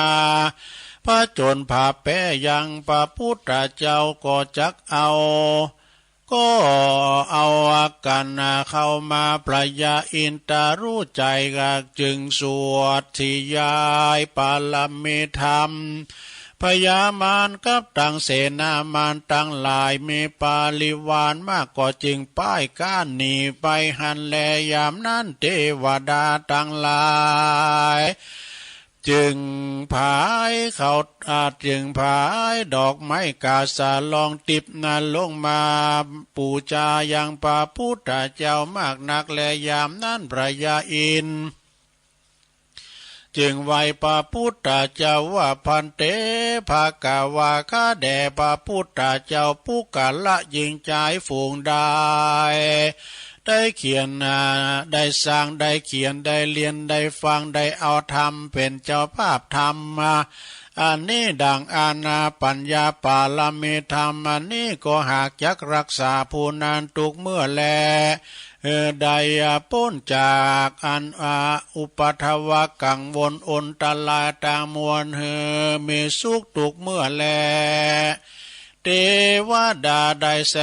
ผจญผาแปะยังพระพุทธเจ้าก็จักเอา ก็เอาอากั๋นเข้ามา พญาอินทรารู้ใจ๋จึงสวาธยายปารมีธรรม พญามารกับตังเสนามารตังหลายมีปริวารมากก็จึงป้ายก้านหนีไปหั้นแล ยามนั้นเตวดาตังหลาย จึงผายเขา อ่า จึงผายดอกไม้กาสาลองติบนั้นลงมาปู๋จายังพระพุทธเจ้ามากนักแล ยามนั้นพญาอินทร์จึงไหว้พระพุทธเจ้าว่า ภันเต ภะคะวา ข้าแด่พระพุทธเจ้า ปุคคละหญิงจายฝูงใด ได้เขียน อ่า ได้สัง ได้เขียน ได้เรียน ได้ฟัง ได้เอาธรรมเป๋นเจ้าภาพธรรม อ่า อันนี้ดังอั้น ปัญญาปารมีธรรมอันนี้ก็หากจักรักษาผู้นั้นทุกเมื่อแล เออ ได้ป๊นจากอัน อ่า อุปัทวะกังวลอนตรายตังมวล เออ มีสุขทุกเมื่อแล เตวดาได้แส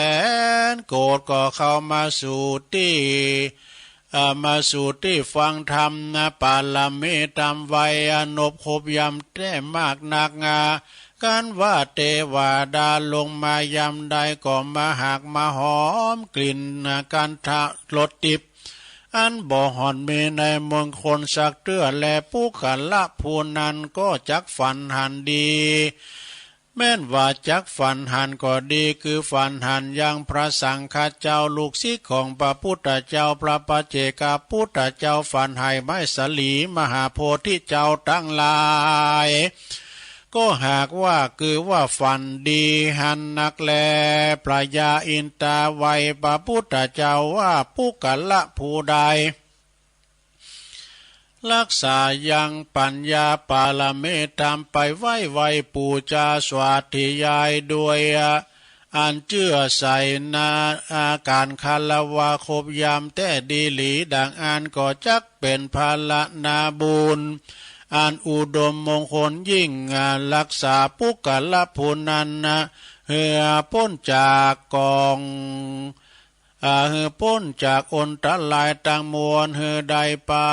นโกฏก็เข้ามาสู่ตี้ เอ่อ มาสู่ตี้ฟังธรรมนะ ปารมีธรรมไว้อนบคบยำแต๊มากนัก อ่า กันว่าเตวดาลงมายำใดก็มาหากมาหอมกลิ่นนะ คันธะรสติบ อันบ่ห่อนมีในมงคลสักเตื้อแล ปุคคละผู้นั้นก็จักฝันหันดี แม้นว่าจักฝันหันก็ดี คือฝันหันยังพระสังฆะเจ้า ลูกศิษย์ของพระพุทธเจ้า พระปัจเจกพุทธเจ้า ฝันหันไมสลีมหาโพธิเจ้าตังหลาย ก็หากว่าคือว่าฝันดีหันนักแล พญาอินทราไหว้พระพุทธเจ้าว่า ปุคคละผู้ใด รักษายังปัญญาปารมีธรรมไปไหว้ไหว้ปู๋จาสวาธยายด้วยอันเจื้อใส่นา อาการคารวะคบยำแต๊ดีหลีดังอั้นก็จักเป๋นผละนาบุญ อันอุดมมงคลยิ่ง อ่า รักษาปุคคละผู้นั้นนะ หื้อป๊นจากกอง อ่า หื้อป๊นจากอันตรายตังมวล หื้อได้ปา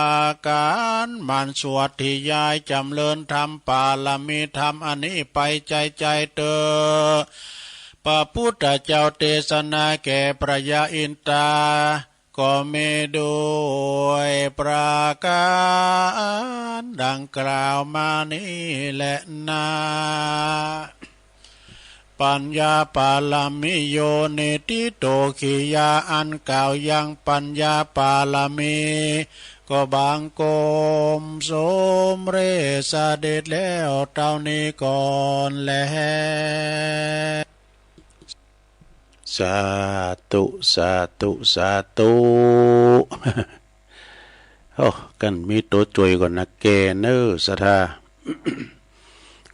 กั๋นหมั่นสวดธยายจ๋ำเริญธรรม ปารมีธรรมอันนี้ไปใจ๋ๆ เต๊อะ พระพุทธเจ้าเตสนาแก่พระยาอินทรา ก็มีด้วยประก๋านดังกล่าวมานี้แหละนา ปัญญาปารมีโยนิธิโตขิยา อันกล่าวยังปัญญาปารมี ก็บังคมสมเร็จเสด็จแล้วเต้านี้ก่อนแล สาธุ สาธุ สาธุ โอ้ กั๋นมีตั๋วจ่วยก่อนนะแก่เน่อศรัทธา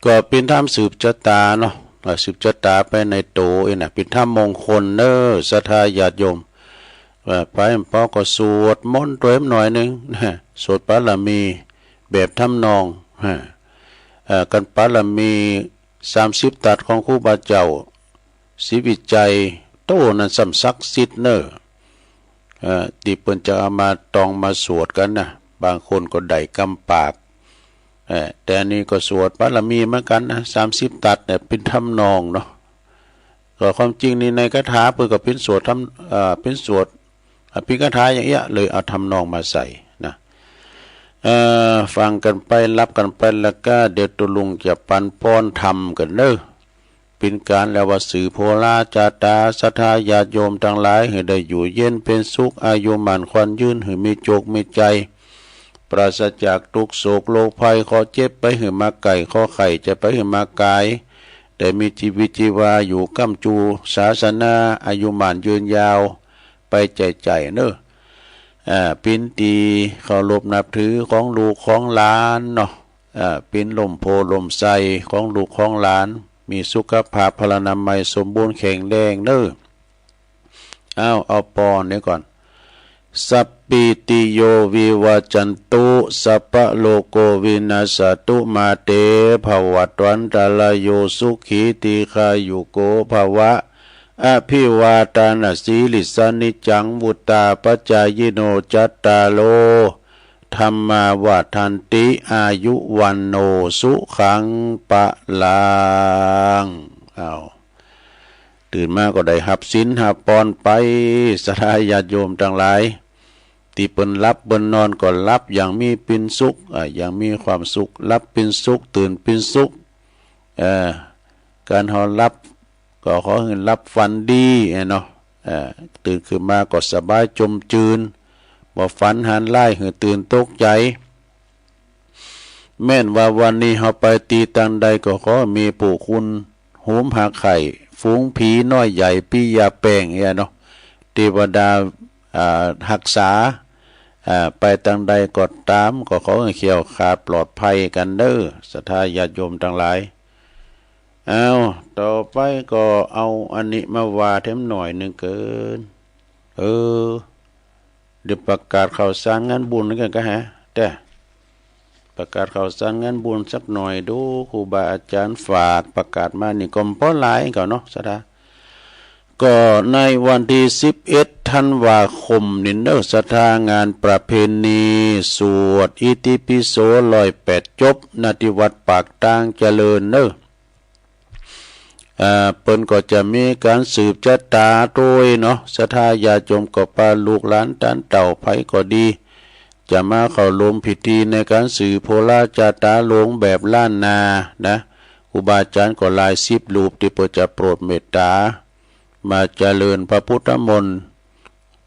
ก็เป๋นธรรมสืบจะต๋าเนาะ อ่า สืบจะต๋าไปในตั๋วเองนะ เป๋นธรรมมงคลเน่อศรัทธาญาติโยม อ่า ไปปอก็สวดมนต์ตวยหน่อยนึ่งนะ สวดปารมีแบบทำนอง ฮะ อ่า กั๋นปารมีสามสิบตัดของครูบาเจ้า ศรีวิชัย โต้นั้นซ้ำศักดิ์สิทธิ์เน่อ เอ่อ ตี้เปิ้นจะเอามาตองมาสวดกั๋นนะ บางคนก็ได้กำปราบ เอ่อ แต่อันนี้ก็สวดปารมีเหมือนกั๋นนะ สามสิบตัดเนี่ย เป๋นทำนองเนาะ ก็ความจริงนี่ในคาถาเปิ้นก็เป๋นสวดทำ เอ่อ เป๋นสวด อภิคาถาอย่างเอี้ย เลยเอาทำนองมาใส่นะ เอ่อ ฟังกั๋นไป ฮับกั๋นไป แล้วก็เดี๋ยวตุ๊ลุงจะปันป้อนธรรมกั๋นเน่อ เป๋นก๋านแล้วว่าสืบโหราจะต๋า ศรัทธาญาติโยมตังหลาย หื้อได้อยู่เย็นเป๋นสุข อายุหมั้นขวัญยืน หื้อมีโจคมีชัย ปราศจากตุ๊กข์โศกโรคภัย เคราะห์เจ็บไปหื้อมาไก่ เคราะห์ไข้จะไปหื้อมาก๋าย ได้มีจีวิตจีวาอยู่ก้ำจูศาสนา อายุหมั้นยืนยาว ไปใจ๋ๆ เน่อ อ่า เป๋นตี้เคารพนับถือของลูกของหลานเนาะ อ่า เป๋นล่มโพธิ์ล่มไทรของลูกของหลาน มีสุขภาพพลานามัยสมบูรณ์แข็งแรงเน่อ อ้าว เอาปอนนี้ก่อน สัพพีติโยวิวัจจันตุ สัพพะโรโกวินัสสะตุ มาเตภวัตวันตะราโย สุขีทีฆายุโกภะวะ อภิวาทานะสีลิสสะ นิจจังวุตตาปะจายิโน จัตตาโร ธัมมาวัฑฒันติ อายุวัณโณ สุขัง พะลัง อ้าว ตื่นมาก็ได้ฮับศีลฮับปอนไป ศรัทธาญาติโยมตังหลาย ตี้เปิ้นหลับเปิ้นนอนก็หลับอย่างมีปินสุข อ่า อย่างมีความสุข หลับปินสุข ตื่นปินสุข เอ่อ ก๋านเฮาหลับ ก็ขอหื้อหลับฝันดีเนาะ เอ่อ ตื่นขึ้นมาก็สบายจมจืน บ่ฝันหันร้ายหื้อตื่นตกใจ๋ แม่นว่าวันนี้เฮาไปตี้ตังใดก็ขอมีผู้คุณ หุมหักไข่ ฝูงผีน้อยใหญ่ ปี้ย่าแป้งเนี่ยเนาะ เตวดา อ่า ฮักษา อ่า ไปตังใดก็ต๋าม ก็ขอหื้อแคล้วคลาดปลอดภัยกั๋นเน่อ ศรัทธาญาติโยมตังหลาย อ้าว ต่อไปก็เอาอันนี้มาว่าแถมหน่อยนึ่งเกิน เออ เดี๋ยวประกาศข่าวสารงานบุญกั๋นก่อฮะ แต่ประกาศข่าวสารงานบุญสักหน่อยดู ครูบาอาจ๋ารย์ฝากประกาศมานี่ก็บ่หลายก่อเนาะ ศรัทธา ก็ในวันตี้สิบเอ็ดธันวาคมนี่เน่อ ศรัทธา งานประเพณีสวดอิติปิโสร้อยแปดจบ ณ ตี้วัดปากตางเจริญเน่อ อ่า เปิ้นก็จะมีก๋านสืบจะต๋าตวยเนาะ ศรัทธาญาติโยมก็ปาลูกหลานต้านเต้าใผก็ดี จะมาเข้าร่วมพิธีในก๋านสืบโหราจะต๋าลงแบบล้านนานะ ครูบาอาจ๋ารย์ก็หลายสิบรูปตี้เปิ้นจะโปรดเมตต๋า มาเจริญพระพุทธมนต์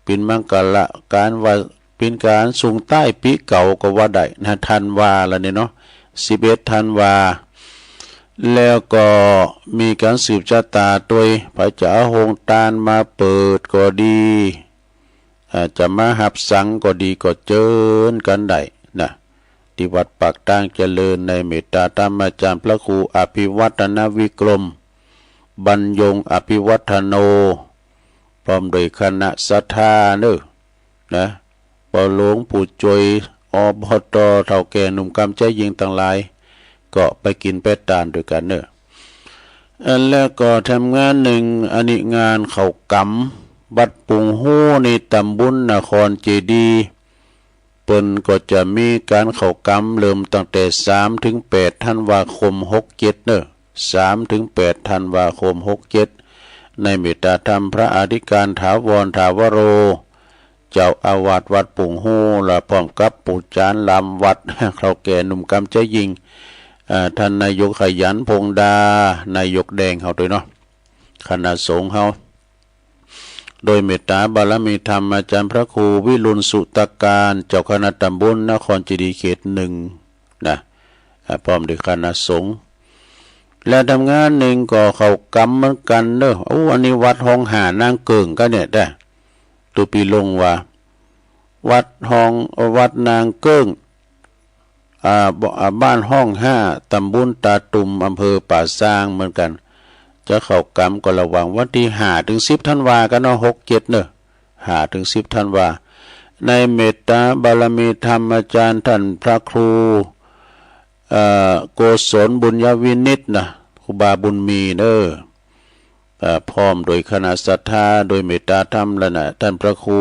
เป๋นมังคละก๋านว่า เป๋นก๋านส่งต้ายปี๋เก่าก็ว่าได้นะ ธันวาแล้วนี่เนาะ สิบเอ็ดธันวา แล้วก็มีก๋านสืบจะต๋าตวย ใผจะเอาโฮงตานมาเปิดก็ดี อ่า จะมาฮับสังก็ดี ก็เจิญกั๋นได้นะ ตี้วัดปากตางเจริญ ในเมตตาธรรมาจ๋ารย์พระครูอภิวัฒนวิกรม บรรยงอภิวัฒโน พร้อมด้วยคณะศรัทธาเน่อ นะ ปอหลวงปู่จวย อบต เฒ่าแก่หนุ่มกำใจ๊ยิ่งตังหลาย ก็ไปกิ๋นไปตานตวยกั๋นเน่อ เอ่อ แล้วก็แถมงานนึ่ง อันนี้งานเข้ากำ วัดปุงฮู้ในต๋ำบลนครเจดีย์ เปิ้นก็จะมีก๋านเข้ากำเริ่มตั้งแต่สามถึงแปดธันวาคมหกเจ็ดเน่อ สามถึงแปดธันวาคมหกเจ็ด ในเมตตาธรรมพระอธิการถาวร ถาวโร เจ้าอาวาสวัดปุงฮู้ และพร้อมกับปู่จารย์ลำวัด เฒ่าแก่หนุ่มกำใจ๊ยิ่ง เอ่อ ท่านนายกขยัน พงษ์ดา นายกแดงเฮาตวยเนาะ คณะสงฆ์เฮา โดยเมตตาบารมีธรรมอาจารย์พระครูวิรุณสุตการ เจ้าคณะต๋ำบลนครเจดีย์เขตหนึ่งนะ อ่า พร้อมด้วยคณะสงฆ์ และแถมงานนึ่งก็เข้ากำเหมือนกั๋นเน่อ โอ้ อันนี้วัดฮ้องห้านางเกิ่งกั๋นเนี่ยแต๊ ตุ๊ปี้ลงว่า วัดฮ้อง วัดนางเกิ่ง อ่า บ่ อ่า บ้านฮ้องห้า ต๋ำบลตาตุ่ม อำเภอป่าซางเหมือนกั๋น จะเข้ากำก็ระหว่างวันตี้ห้าถึงสิบธันวากั๋นเนาะ หกเจ็ดเน่อ ห้าถึงสิบธันวา ในเมตตาบารมีธรรมอาจารย์ท่านพระครู เอ่อ โกศลบุญยวินิจนะ ครูบาบุญมีเน่อ เอ่อ พร้อมโดยคณะศรัทธา โดยเมตตาธรรมและนะ ท่านพระครู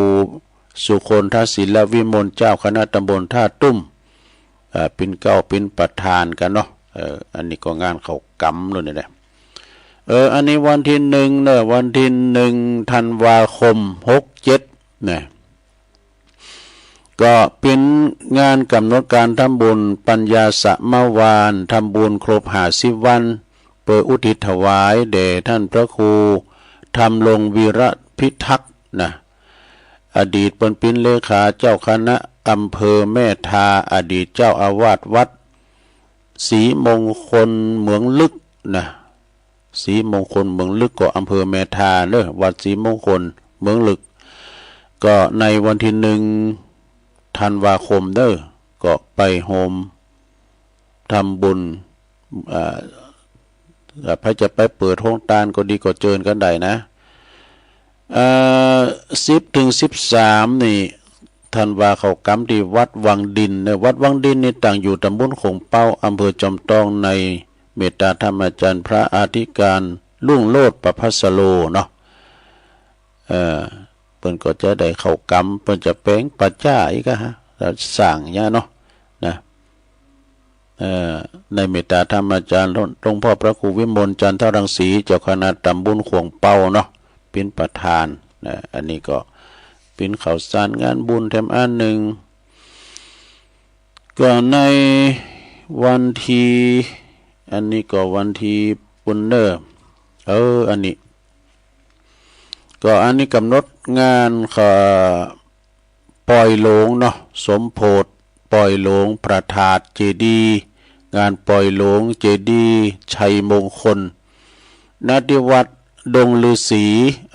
สุคนทศิลวิมล เจ้าคณะต๋ำบลท่าตุ้ม เอ่อ เปิ้นเกล้าเปิ้นประธานกั๋นเนาะ เอ่อ อันนี้ก็งานเข้ากำโน่นนี่แหละ เออ อันนี้วันตี้หนึ่งเน่อ วันตี้หนึ่งธันวาคมหกเจ็ดนะ ก็เปิ้นงานก๋ำหนดก๋านทำบุญปัญญาสมวาน ทำบุญครบห้าสิบวัน เปื้ออุทิศถวายแด่ท่านพระครูธำรงวีระพิทักษ์นะ อดีตเปิ้นเป๋นเลขาเจ้าคณะอำเภอแม่ทา อดีตเจ้าอาวาสวัดศรีมงคลเหมืองลึกนะ ศรีมงคลเหมืองลึกก็อำเภอแม่ทาเน่อ วัดศรีมงคลเหมืองลึก ก็ในวันตี้หนึ่งธันวาคมเน่อ ก็ไปโฮมทำบุญ อ่า อ่า ใผจะไปเปิดโฮงตานก็ดีก็เจิญกั๋นได้นะ เอ่อ สิบถึงสิบสามนี่ ธันวาเข้ากำตี้วัดวังดินเน่อ วัดวังดินนี่ตั้งอยู่ต๋ำบลโขงเป๊า อำเภอจอมตอง ในเมตตาธรรมอาจารย์พระอธิการรุ่งโรจน์ประภัสโรเนาะ เอ่อ เปิ้นก็จะได้เข้ากำ เปิ้นจะแป๋งป่าจ๊าอีกอะฮะ แล้วสร้างเนี้ยเนาะ นะ เอ่อ ในเมตตาธรรมอาจารย์หลวง หลวงพ่อพระครูวิมลจันทรังสี เจ้าคณะต๋ำบลโขงเป๊าเนาะ เป๋นประธานนะ อันนี้ก็เป๋นข่าวสารงานบุญแถมอันนึ่ง ก็ในวันตี้ อันนี้ก็วันตี้ปุ้นเน่อ เออ อันนี้ ก็อันนี้ก๋ำหนดงาน เอ่อ ปอยหลวงเนาะ สมโภชปอยหลวงพระธาตุเจดีย์ งานปอยหลวงเจดีย์ชัยมงคล ณ ตี้วัดดงฤๅษี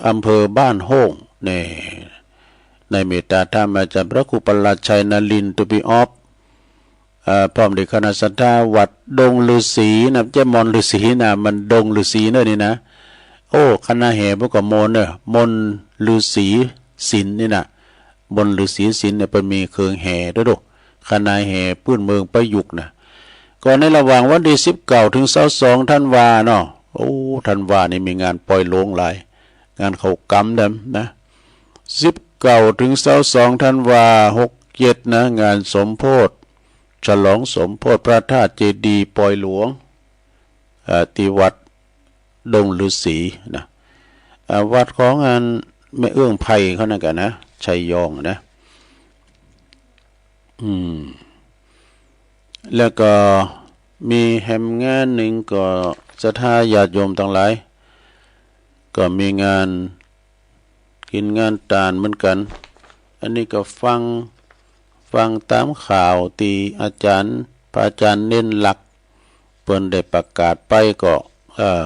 อำเภอบ้านโฮ่ง แน่ ในเมตตาธรรมอาจารย์พระครูประหลัดชัยนรินทร์ ตุ๊ปี้ออฟ เอ่อ พร้อมด้วยคณะศรัทธาวัดดงฤๅษีนะ บ่ใจ้มนต์ฤๅษีนะ มันดงฤๅษีเน่อนี่นะ โอ้ คณะแห่เปิ้นก็มนต์เน่อ มนต์ฤๅษีศิลป์นี่นะ มนต์ฤๅษีศิลป์เนี่ยเปิ้นมีเครื่องแห่ตวยโด คณะแห่ปื้นเมืองประยุกต์นะ ก็ในระหว่างวันตี้สิบเก้าถึงซาวสองธันวาเนาะ โอ้ ธันวานี่มีงานปอยหลวงหลาย งานเข้ากำแถมนะ สิบเก้าถึงซาวสองธันวาหกเจ็ดนะ งานสมโภช ฉลองสมโภชพระธาตุเจดีย์ปอยหลวง เอ่อ ตี้วัดดงฤๅษีนะ อ่า วัดของอันแม่เอื้องไพรเขานั่นกั๋นนะ ชัยยองนะ อืม แล้วก็มีแถมงานนึ่งก็ศรัทธาญาติโยมตังหลาย ก็มีงานกิ๋นงานตานเหมือนกั๋น อันนี้ก็ฟัง ฟังต๋ามข่าวตี้อาจารย์ พระอาจารย์เณรลักษณ์ เปิ้นได้ประกาศไปก็ เอ่อ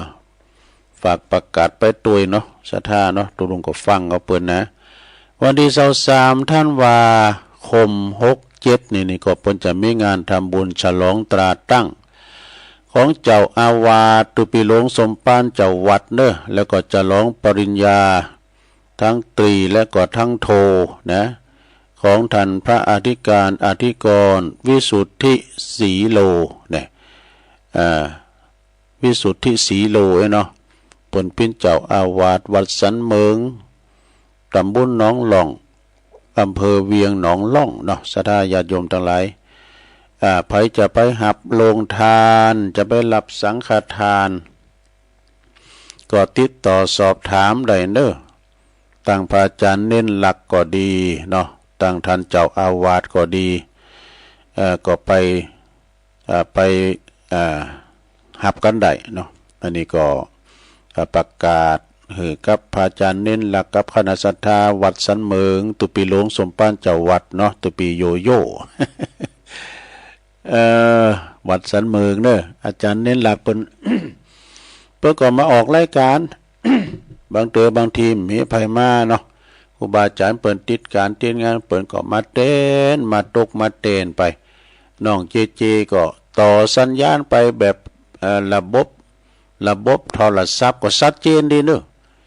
ฝากประกาศไปตวยเนาะ ศรัทธาเนาะ ตุ๊ลุงก็ฟังเอาเปิ้นนะ วันตี้ซาวสามธันวาคมหกเจ็ดนี่ นี่ก็เปิ้นจะมีงานทำบุญฉลองตราตั้ง ของเจ้าอาวาสตุ๊ปี้หลวงสมภารเจ้าวัดเน่อ แล้วก็ฉลองปริญญา ทั้งตรีและก็ทั้งโทนะ ข ของต้านพระอธิการอธิกรณ์ วิสุทธิสีโล เนี่ย อ่า วิสุทธิสีโล เอ้ยเนาะ เปิ้นเป๋นเจ้าอาวาสวัดสันเหมิง ต๋ำบลหนองล่อง อำเภอเวียงหนองล่องเนาะ ศรัทธาญาติโยมตังหลาย อ่า ใผจะไปฮับโฮงตาน จะไปฮับสังฆตาน ก็ติดต่อสอบถามได้เน้อ ตังพระอาจ๋ารย์เณรหลักก็ดีเนาะ ตังต้านเจ้าอาวาสก็ดี เอ่อ ก็ไป เอ่อ ไป เอ่อ ฮับกั๋นได้เนาะ อันนี้ก็ เอ่อ ประกาศหื้อกับพระอาจ๋ารย์เณรหลักกับคณะศรัทธาวัดสันเหมิง ตุ๊ปี๋หลวงสมภารเจ้าวัดเนาะ ตุ๊ปี๋โยโย่ เอ่อ วัดสันเหมิงเน้อ อาจ๋ารย์เณรหลักเปิ้น เปิ้นก็มาออกรายก๋าน บางเตื้อบางทีมีใผมาเนาะ ครูบาอาจ๋ารย์เปิ้นติดก๋านติดงาน เปิ้นก็มาแตน มาตกมาแตนไป น้องเจเจก็ต่อสัญญาณไปแบบ เอ่อ ระบบ ระบบโทรศัพท์ก็ชัดเจนดีเน้อ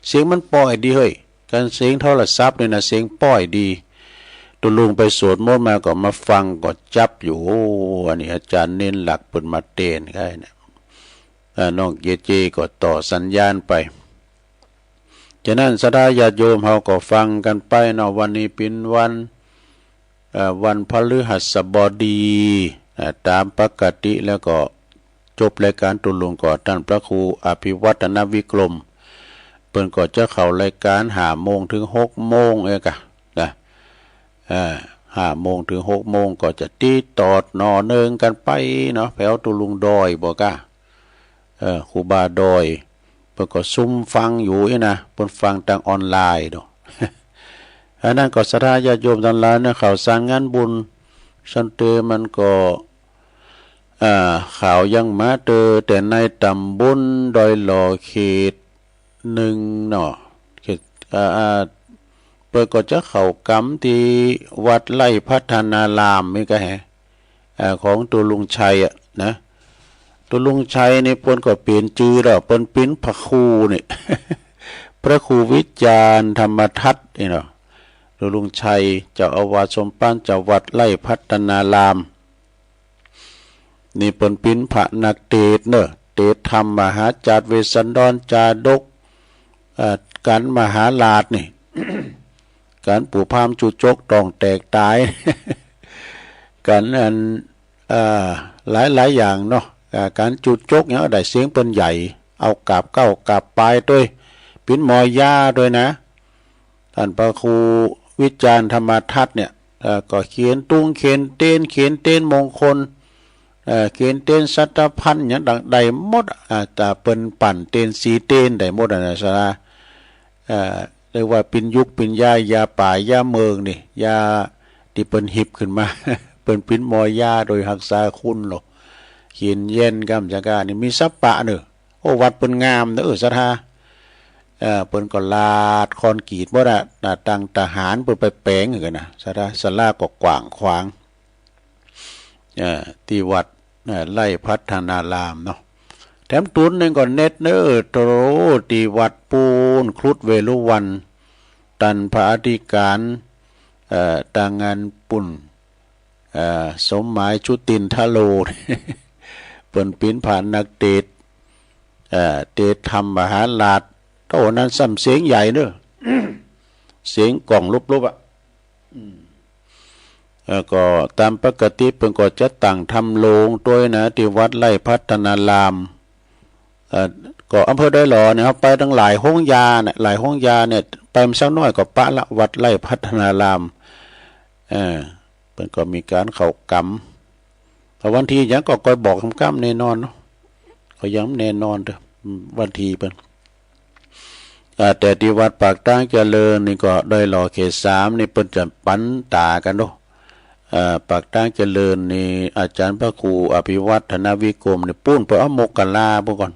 เสียงมันป้อยดีเฮ้ย ก๋านเสียงโทรศัพท์นี่นะ เสียงป้อยดี ตุ๊ลุงไปสวดมนต์มาก็มาฟังก็จับอยู่ โอ้ อันนี้อาจ๋ารย์เณรหลักเปิ้นมาแตนไอ้เนี่ย อ่า น้องเจเจก็ต่อสัญญาณไป ฉะนั้นศรัทธาญาติโยมเฮาก็ฟังกั๋นไปเนาะ วันนี้เป๋นวัน เอ่อ วันพฤหัสบดี อ่า ต๋ามปกติแล้วก็จบรายก๋านตุ๊ลุงก็ต้านพระครูอภิวัฒนวิกรม เปิ้นก็จะเข้ารายก๋านห้าโมงเถิงหกโมงเองกะนะ อ่า ห้าโมงเถิงหกโมงก็จะตี้ตอดหน่อเนิงกั๋นไปเนาะ แผวตุ๊ลุงดอยบ่กะ เอ่อ ครูบาดอย เปิ้นก็ซุ่มฟังอยู่อี้นะ เปิ้นฟังตางออนไลน์เนาะ อันนั้นก็ศรัทธาญาติโยมตังหลายเนาะ ข่าวสารงานบุญ ซั้นเตอมันก็ อ่า ข่าวยังมาเตอแต่ในต๋ำบลดอยหล่อเขตหนึ่งเนาะ เขต อ่า อ่า เปิ้นก็จะเข้ากรรมตี้วัดไร่พัฒนารามนี่กะแห อ่า ของตุ๊ลุงชัยอะนะ ตุ๊ลุงชัยนี่เปิ้นก็เป๋นจื้อแล้ว เปิ้นเป๋นพระครูนี่ พระครูวิจารณ์ธรรมทัศน์นี่เนาะ ตุ๊ลุงชัยเจ้าอาวาสสมภารเจ้าวัดไร่พัฒนาราม นี่เปิ้นเป๋นพระนักเตสน์เนาะ เตสน์ธรรมมหาจาดเวสสันดรจาดก เอ่อ กัณฑ์มหาราชนี่ กัณฑ์ปู่พราหมณ์จุจกต้องแตกต๋าย กัณฑ์อัน เอ่อ หลายๆ อย่างเนาะ เอ่อ กัณฑ์จุจกหยังได้ เสียงเปิ้นใหญ่ เอากาบเก๊ากาบปายตวย เป๋นหมอยาตวยนะ ต้านพระครูวิจารณ์ธรรมทัศน์เนี่ย เอ่อ ก็เขียนตุงเขียนเตน เขียนเตนมงคล เอ่อ เขียนเตนสัตตะพันธ์หยังต่างได้หมด อ่า แต่เปิ้นปั่นเตนสีเตนได้หมดอะนะ ศรัทธา เอ่อ เรียกว่าเป๋นยุคเป๋นยายาป่ายาเมิงนี่ ยาตี้เปิ้นฮิบขึ้นมา เปิ้นเป๋นหมอยาโดยฮักษาคุณโล เขียนเย็นกำจังก้านี่มีสัปปะเนาะ โอ้ วัดเปิ้นงามเนาะ เออ ศรัทธา เอ่อ เปิ้นก็ลาดคอนกรีตหมดอะ น่ะ ตั้งทหารเปิ้นไปแป๋งหื้อกั๋นนะ ศรัทธา ศาลาก็กว้างขวาง เอ่อ ตี้วัด เอ่อ ไร่พัฒนารามเนาะ แถมตุ๊นหนึ่งก็เน็ตเนาะ โต ตี้วัดปู๊น ครุฑเวฬุวัณ ต้านพระอธิการ เอ่อ ตางงานปุ้น เอ่อ สมหมายชุตินทโล เปิ้นเป๋นพระนักเตสน์ เอ่อ เตสน์ธรรมมหาราช โต นั้นซ้ำเสียงใหญ่เนาะ เสียงก้องลุบๆ อะ อืม เอ่อ ก็ต๋ามปกติเปิ้นก็จะตั้งธรรมโรงตวยนะ ตี้วัดไร่พัฒนาราม เอ่อ ก็อำเภอดอยหล่อเนี่ย เฮาไปตังหลายโฮงยาเนี่ย หลายโฮงยาเนี่ย ไปมาสักหน้อยก็ปะละ วัดไร่พัฒนาราม เอ่อ เปิ้นก็มีก๋านเข้ากรรม แต่วันตี้หยังก็ค่อยบอกกำๆ แน่นอนเนาะ ก็ยังบ่แน่นอนเต๊อะ อืม วันตี้เปิ้น อ่า แต่ตี้วัดปากตางเจริญนี่ก็ดอยหล่อเขตสามนี่เปิ้นจะปันต๋ากั๋นเนาะ อ่า ปากตางเจริญนี่อาจ๋ารย์พระครูอภิวัฒนวิกรมนี่ปู๊นไปเอามกราปู๊นก่อน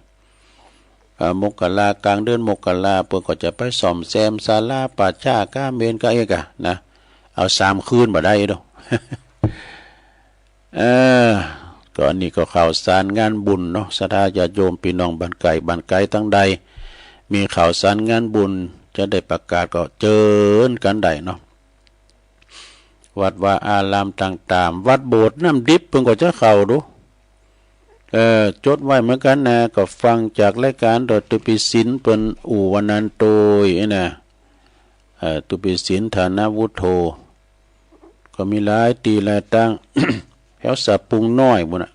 อ่า มกรากลางเดือนมกราเปิ้นก็จะไปซ่อมแซมศาลาป่าจ๊าก้าเมรุกาเอกอะนะ เอาสามคืนบ่ได้เนาะ เออ ก็อันนี้ก็ข่าวสารงานบุญเนาะ ศรัทธาญาติโยมปี้น้องบ้านใก้บ้านไก๋ตังใด มีข่าวสารงานบุญจะได้ประกาศก็เจิญกั๋นได้เนาะ วัดวาอารามต่างๆ วัดโบสถ์น้ำดิบเปิ้นก็จะเข้าดู เออ จดไว้เหมือนกั๋นนะ ก็ฟังจากรายก๋านโดยตุปีศิลป์เปิ้น อู่วันนันโตยนะ เออ ตุปีศิลป์ ฐานวุฒโธ ก็มีหลายตี้หลายตัง แถวสะปุงน้อยปู้นน่ะ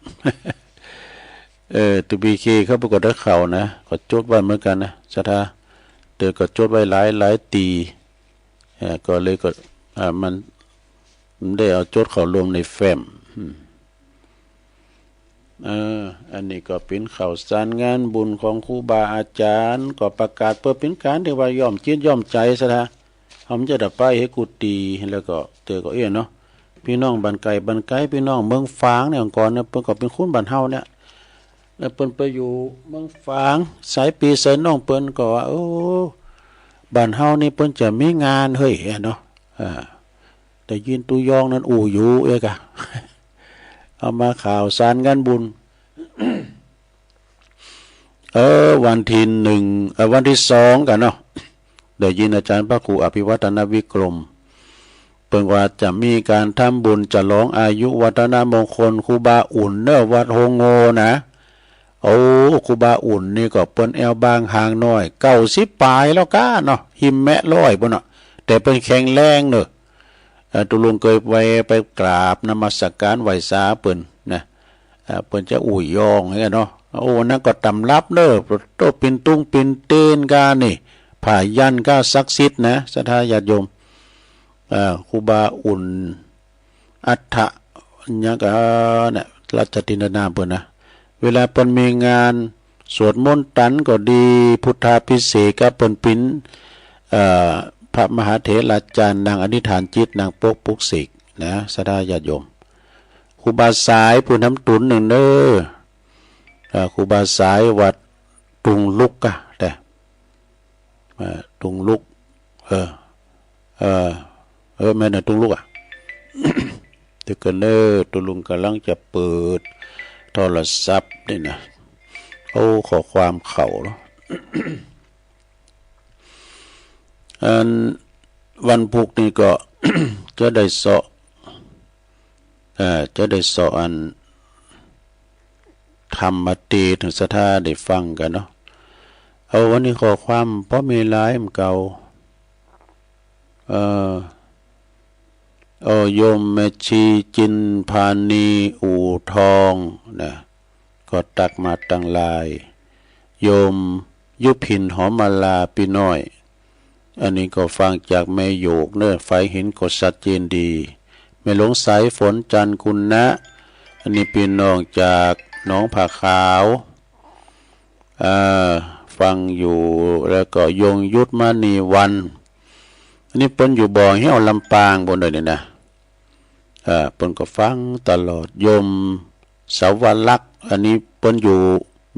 เออ ตุปีเค เขาเปิ้นก็ได้เข้านะ ก็จดไว้เหมือนกั๋นนะ ศรัทธา เต๋อก็จดไว้หลายหลายตี้ เออ ก็เลยก็ อ่า มันได้เอาจดเข้ารวมในแฟ้ม อืม เออ อันนี้ก็เป๋นข่าวสารงานบุญของครูบาอาจ๋ารย์ ก็ประกาศเปื้อเป๋นก๋านตี้ว่าย้อมจิตย้อมใจ๋ ศรัทธา เฮาบ่จะได้ไปหื้อกู้ตี้ แล้วก็เต๋อก็เอี้ยเนาะ ปี้น้องบ้านใก้บ้านไก๋ ปี้น้องเมืองฝางเนี่ย ก่อนเนี่ย เปิ้นก็เป๋นคนบ้านเฮาเนี่ย แล้วเปิ้นไปอยู่เมืองฝาง สายปี้สายน้องเปิ้นก็ว่า โอ้ บ้านเฮานี่เปิ้นจะมีงานเฮ้ยเนาะ อ่า ได้ยินตุ๊ยองนั้นอู้อยู่เอ๊ะกะ เอามาข่าวสารงานบุญ เออ วันตี้หนึ่ง เออ วันตี้สองกั๋นเนาะ ได้ยินอาจ๋ารย์พระครูอภิวัฒนวิกรม เปิ้นว่าจะมีก๋านทำบุญฉลองอายุวัฒนมงคลครูบาอุ่นเน่อวัดโฮงโง่นะ โอ้ ครูบาอุ่นนี่ก็เปิ้นแอ่วบ่างฮ้างน้อย เก้าสิบป๋ายแล้วก้าเนาะ ฮิมแมะร้อยปู้นเนาะ แต่เปิ้นแข็งแรงเน่อ เอ่อ ตุ๊ลุงเกยไป ไปกราบนมัสก๋านไหว้สาเปิ้นนะ เอ่อ เปิ้นจะอู้ย้องอย่างเงี้ยเนาะ โอ้ นั้นก็ต๋ำรับเน่อ โตปิ่นตุงปิ่นเตียนก้านี่ ผ้ายันต์ก้าศักดิ์สิทธิ์นะ ศรัทธาญาติโยม เอ่อ ครูบาอุ่น อัฏฐะ หยังกะเนี่ย ราชทินนามเปิ้นนะ เวลาเปิ้นมีงานสวดมนต์ตันก็ดี พุทธาภิเษกกะเปิ้นเป๋น เอ่อ พระมหาเถราจ๋ารย์นั่งอธิษฐานจิต นั่งปกปลุกเสกนะ ศรัทธาญาติโยม ครูบาสาย ผู้นำตุนนึ่งเน่อ เอ่อ ครูบาสายวัดตุงลุกกะ แต่ เอ่อ ตุงลุก เออ เออ เออ แม่นน่ะ ตุงลุกอะ เดี๋ยวก่อนเน่อ ตุ๊ลุงก่ำลังจะเปิดโทรศัพท์นี่นะ โอ้ ข้อความเข้าเนาะ อันวันพุธนี่ก็ จะได้เซาะ เอ่อ จะได้เซาะอัน ธรรมมาเตถึงศรัทธาได้ฟังกั๋นเนาะ เอา วันนี้ข้อความบ่มีหลายเหมือนเก่า เอ่อ เอ่อ โยมแม่ชีจินพานีอู่ทองนะ ก็ตักมาตังไลน์ โยมยุพินหอมมาลาปี้น้อย อันนี้ก็ฟังจากแม่โยกเน่อ ใฝ่เห็นก็ชัดเจนดี แม่หลวงสายฝนจันทร์กุณนะ อันนี้ปี้น้องจากหนองผาขาว อ่า ฟังอยู่ แล้วก็ยงยุทธมณีวัน อันนี้เปิ้นอยู่บ่อแฮ้วลำปางปู้นเน่อนี่นะ เอ่อ เปิ้นก็ฟังตลอด โยมสวรักษ์ อันนี้เปิ้นอยู่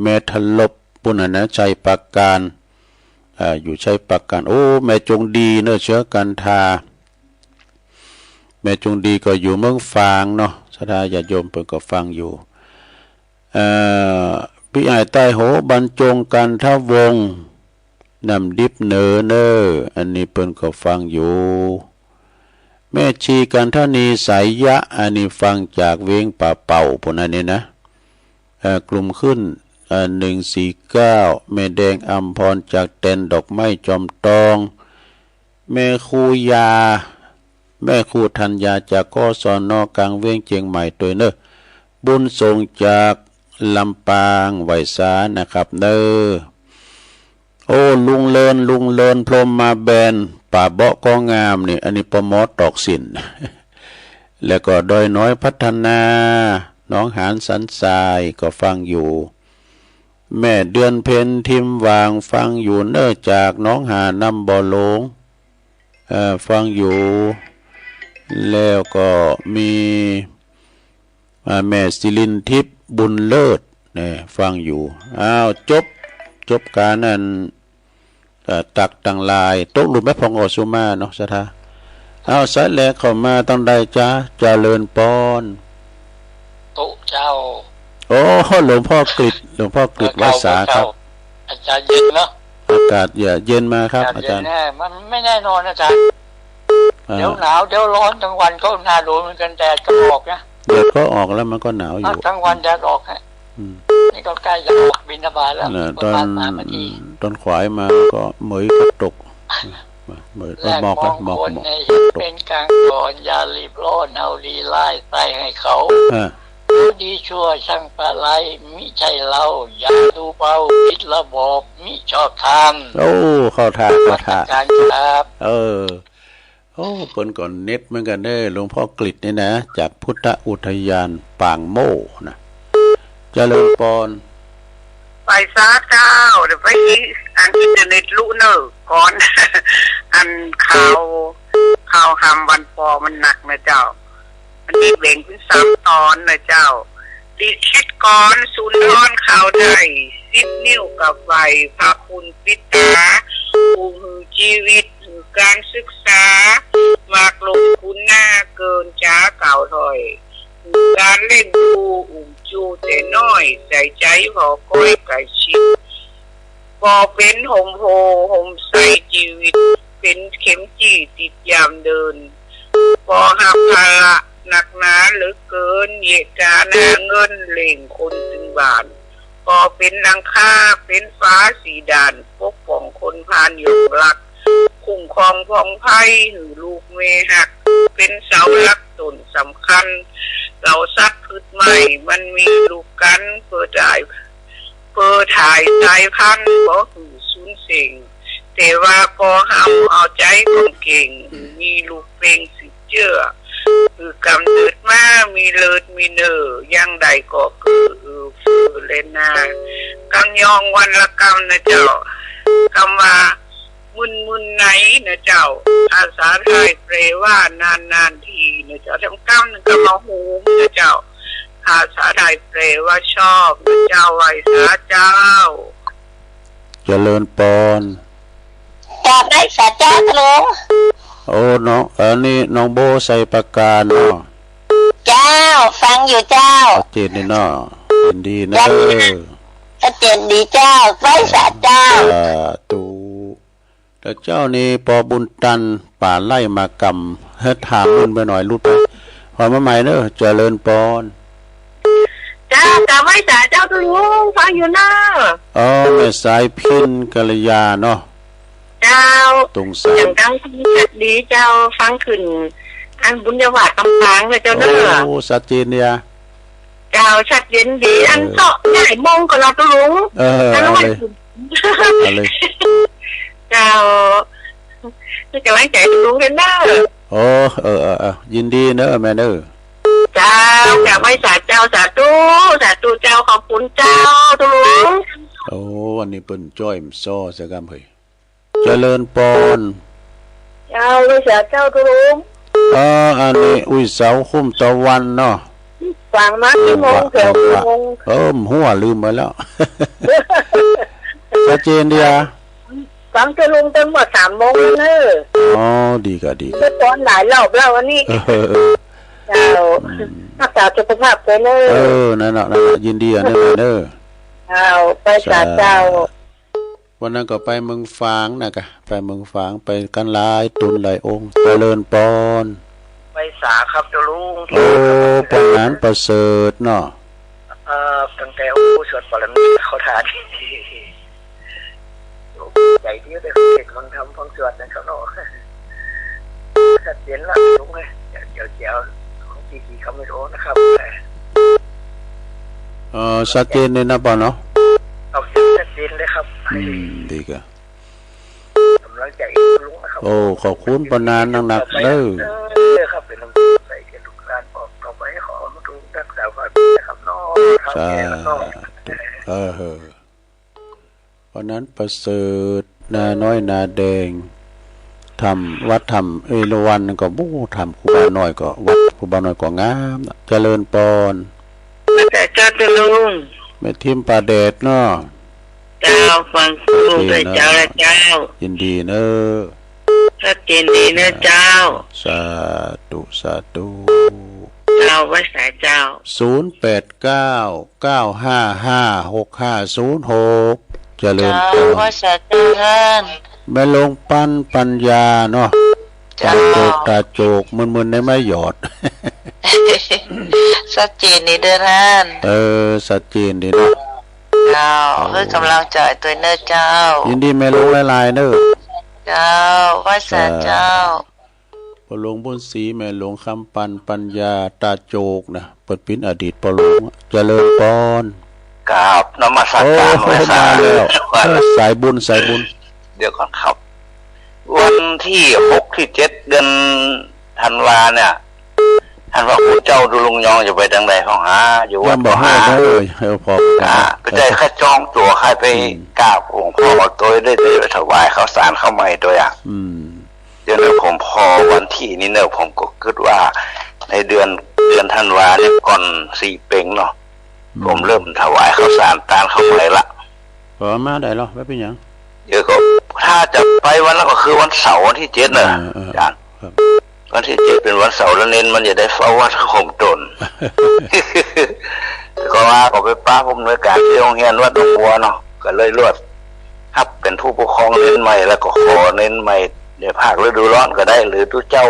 แม่ทะลบปู้นน่ะนะ ชัยปราการ เอ่อ อยู่ชัยปราการ โอ้ แม่จงดีเน่อ เชื้อกันทา แม่จงดีก็อยู่เมืองฝางเนาะ ศรัทธาญาติโยมเปิ้นก็ฟังอยู่ เอ่อ ปี้อ้ายใต้โหบรรจงกันทวงศ์ น้ำดิบเหนือเน่อ อันนี้เปิ้นก็ฟังอยู่ แม่ชีกันทนีสายยะ อันนี้ฟังจากเวียงป่าเป่าปู้นอันนี้นะ เอ่อ กลุ่มขึ้น เอ่อ หนึ่งสี่เก้า แม่แดงอำพรจากแตนดอกไม้จอมตอง แม่ครูยา แม่ครูธัญญาจาก กศน. กลางเวียงเจียงใหม่ตวยเน่อ บุญส่งจากลำปาง ไหว้สานะครับเน่อ โอ้ ลุงเลิน ลุงเลิน พรหมมาแบน ป่าเบาะก็งามนี่ อันนี้ ปม. ตอกสิน แล้วก็ดอยน้อยพัฒนา หนองหานสันทราย ก็ฟังอยู่ แม่เดือนเพ็ญ ทิมหว่าง ฟังอยู่เน่อ จากหนองหาน น้ำบ่อหลง เอ่อ ฟังอยู่ แล้วก็มี อ่า แม่สิรินทิพย์ บุญเลิศ เนี่ย ฟังอยู่ อ้าว จบ จบก๋านอัน เอ่อ ตักตังไลน์ ตกลุ่มแม่พองอสุมาเนาะ ศรัทธา อ้าว สายแรกเข้ามาตังใดจ๊ะ เจริญปอน ตุ๊เจ้า โอ้ หลวงพ่อกฤษ หลวงพ่อกฤษ เออ ไหว้สาครับ เก่า อาจ๋ารย์เย็นเนาะ อากาศเย็นมาครับ อาจ๋ารย์ อากาศเย็นแน่ มันไม่แน่นอนอาจ๋ารย์ อ่า เดี๋ยวหนาวเดี๋ยวร้อน กลางวันก็หนาวเหมือนกัน แดดก็ออกนะ แดดก็ออกแล้วมันก็หนาวอยู่ อ่ะ กลางวันแดดออกฮะ อืม นี่ก็ใกล้จะออกบิณฑบาตแล้ว น่ะ อีกประมาณ ตอน สามนาที ตอนขวายมาก็เหมยก็ตก เหมยก็หมอกนะ หมอก หมอก คน หมอก ใน ตก เป็นกลางก่อน อย่ารีบร้อน เอาดีไล่ใส่ให้เขา อ่า รู้ดีชั่วช่างประไล มิใช่เรา อย่าดูเบา ผิดระบอบ มิชอบธรรม โอ้ เข้าท่า เข้าท่า นมัสการครับ เออ โอ้ เปิ้นก็เน็ตเหมือนกั๋นเน่อ หลวงพ่อกฤษนี่นะ จากพุทธอุทยานปางโม่นะ เจริญปอน ไหว้สาเจ้า เดี๋ยวไปอันอินเทอร์เน็ตลุเน่อก่อน อันข่าว ข่าวหำวันปอมันหนักนะเจ้า อันนี้แบ่งเป๋นสามต๋อนนะเจ้า ลิขิตกรสุนทรข่าวได้ สิบนิ้วกราบไหว้พระคุณปิดต๋า ผู้หื้อจีวิตหื้อก๋านศึกษา มากล้นคุณนาเกินจ๋ากล่าวถ้อย ก๋านเลี้ยงดูอุ้มจูแต่น้อย ใส่ใจ๋ผ่อก้อยใก้ชิด บ่เป๋นฮ่มโพธิ์ฮ่มไทรจีวิต เป๋นเข็มจี๊ดติดยามเดิน บ่ฮับภาระหนักหนาเหลือเกิน เยียะก๋านหาเงินเลี้ยงคนตึงบ้าน บ่เป๋นหลังคาเป๋นฝาสีด้าน ปกป้องคนผ่านยงรัก คุ้มครองผ่องไพหื้อลูกเมียฮัก เป๋นเสาหลักต้นสำคัญ เหล่าสัตว์พืชไม้มันมีลูกกั๋น เปื้อถ่าย เปื้อถ่ายสายพันธุ์บ่หื้อสูญเส้น แต่ว่าปอเฮาเอาใจ๋ก้มเก๋ง มีลูกเป่งสืบเจื้อ หื้อกำเนิดมามีเลือดมีเนื้อ ยังได้ก่อเกื้อเอื้อเฟื้อแลนา กำยองวันละกำนะเจ้า กำว่า มึนๆ ไหนนะเจ้า ภาษาไทยแปลว่านานๆ ทีนะเจ้า แถมกำนึ่งกำว่าฮูมนะเจ้า ภาษาไทยแปลว่าชอบนะเจ้า ไหว้สาเจ้า เจริญปอน กราบไหว้สาเจ้าหลวง โอ้ น้อง อันนี้น้องโบไซปราการเนาะ เจ้า ฟังอยู่เจ้า ชัดเจนดีเนาะ ยินดีนะ เจ้า เออ ชัดเจนดีเจ้า ไหว้สาเจ้า สาธุ แต่เจ้านี่ปอบุญตัน ป่าไร่มากำ เฮ้ย ถามมันไปหน่อย หลุดไป ขอมาใหม่เนอะ เจริญปอน เจ้า กราบไหว้สาเจ้าหลวง ฟังอยู่เนอะ อ๋อ แม่สายพิณ กัลยาเนาะ เจ้า ตรงสาม อย่างดังชัดดีเจ้า ฟังขึ้น อันบุญญาวาสกำปางเลยเจ้าเนอะ โอ้ ชัดเจนเนี่ย เจ้า ชัดเจนดี เออ อันเจาะได้มงก็ละหลวง เออ อัน เอาเลย เอาเลย เจ้า เป็นก๋ำลังใจ๋หลวงเด้อเนอะ โอ้ เออ เออ เออ ยินดีเนอะแม่เนอะ เจ้า กราบไหว้สาเจ้า สาธุ สาธุเจ้า ขอบคุณเจ้าหลวง โอ้ วันนี้เปิ้นจ้อยมันซ้อเสียกำเฮ้ย เจริญปอน เจ้า ไหว้สาเจ้าหลวง เออ อันนี้อุ้ยเสาคุ้มตะวันเนาะ ฟังมากี่โมง เออ แถวกี่โมง เออ หัวลืมไปแล้ว ชัดเจนดีอะ ฟังเจ้าหลวงตั้งแต่สามโมงแล้วเนอะ อ๋อ ดีกะ ดีกะ เมื่อก่อนหลายรอบแล้วอันนี้ เออ เออ เจ้า อืม รักษาสุขภาพไปเนอะ เออ นั่นน่ะ นั่นน่ะ ยินดีอะเนอะ เนอะ เจ้า ไหว้สาเจ้า สาธุ วันนั้นก็ไปเมืองฝางนะกะ ไปเมืองฝาง ไปกั๋นหลายต๋นหลายองค์ เจริญปอน ไหว้สาครับเจ้าหลวง โอ้ ปอนนั้นประเสริฐเนาะ เอ่อ ตั้งแต่ โอ้ สวดปรมีเข้าท่าดี ใจ๋ดี ได้ฟังเทศน์ฟังธรรมฟังสวดนะครับเนาะ ชัดเจนละหลวงเอ้ย เจ๋วๆ ของพี่ๆ เขาไม่รู้นะครับ เออ ชัดเจนเลยนะปอนเนาะ ครับ ชัดเจนเลยครับ อืม ดีกะ ก๋ำลังใจ๋หลวงนะครับ โอ้ ขอบคุณปอนนั้นนักๆ เด้อ เออ ครับ เป๋นกำลังใจ๋แก่ลูกหลาน ออกต่อไปขอให้ทุกรักษาความดีนะครับเนาะ สาธุ เออ ปอนนั้นประเสริฐ นาน้อยนาแดง ถ้ำ วัดถ้ำเอราวัณก็ บู๊ ถ้ำครูบาน้อยก็ วัดครูบาน้อยก็งามนะ เจริญปอน พระเจ้าเจ้าหลวง แม่ทิมป่าแดดเนาะ เจ้า ฟังครูด้วยเจ้าละเจ้า ยินดีเนอะ ชัดเจนดีเนอะเจ้า สาธุ สาธุ เจ้า ไหว้สาเจ้า ศูนย์แปดเก้า เก้าห้าห้า หกห้าศูนย์หก เจริญพร เจ้า ไหว้สาเจ้าท่าน แม่หลวงปันปัญญาเนาะ เจ้า ต๋าโจก ต๋าโจก มึนๆ ได้ไหมหยอด ชัดเจนดีเด้อต้าน เออ ชัดเจนดีนะ เจ้า โอ้ หื้อก๋ำลังใจ๋ตวยเน่อเจ้า ยินดีแม่หลวงหลายๆ เน่อ เจ้า ไหว้สาเจ้า เจ้า ป้อหลวงบุญศรี แม่หลวงคำปัน ปัญญา ต๋าโจกนะ เปิ้นเป๋นอดีตป้อหลวง เจริญปอน กราบนมัสการ โอ้ ไหว้สา มาแล้ว เออ สายบุญ สายบุญ เดี๋ยวก่อนครับ วันตี้หกตี้เจ็ดเดือนธันวาเนี่ย ต้านพระคุณเจ้าตุ๊ลุงยองจะไปตางใดของหา อยู่วัด ยังบ่ฮู้ ก็หา เด้อ เออ พอ อ่า ก็ได้ข้าจองตั๋วข้าไป อืม กราบหลวงพ่อตวย ได้ ได้ไปถวายข้าวสารข้าวไหม้ตวยอะ อืม เดี๋ยวนี้ผมผ่อวันตี้นี่เน่อ ผมก็กึ๊ดว่าในเดือน เดือนธันวาเนี่ยก่อนสี่เป็งเนาะ อืม ผมเริ่มถวายข้าวสารตานข้าวไหม้ละ เออ มาได้เหรอ บ่เป๋นหยัง เดี๋ยวก็ถ้าจะไปวันนั้นก็คือวันเสาร์วันตี้เจ็ดเน่อ เออ เออ อาจ๋ารย์ ครับ วันตี้เจ็ดเป๋นวันเสาร์ แล้วเณรมันจะได้เฝ้าวัดโฮมตน ก็ว่าก็ไปปะผู้อำนวยก๋านตี้โฮงเฮียนวัดหนองบัวเนาะ ก็เลยลวดฮับเป๋นผู้ปกครองเณรใหม่ แล้วก็ขอเณรใหม่ในภาคฤดูฮ้อนก็ได้ หรือตุ๊เจ้า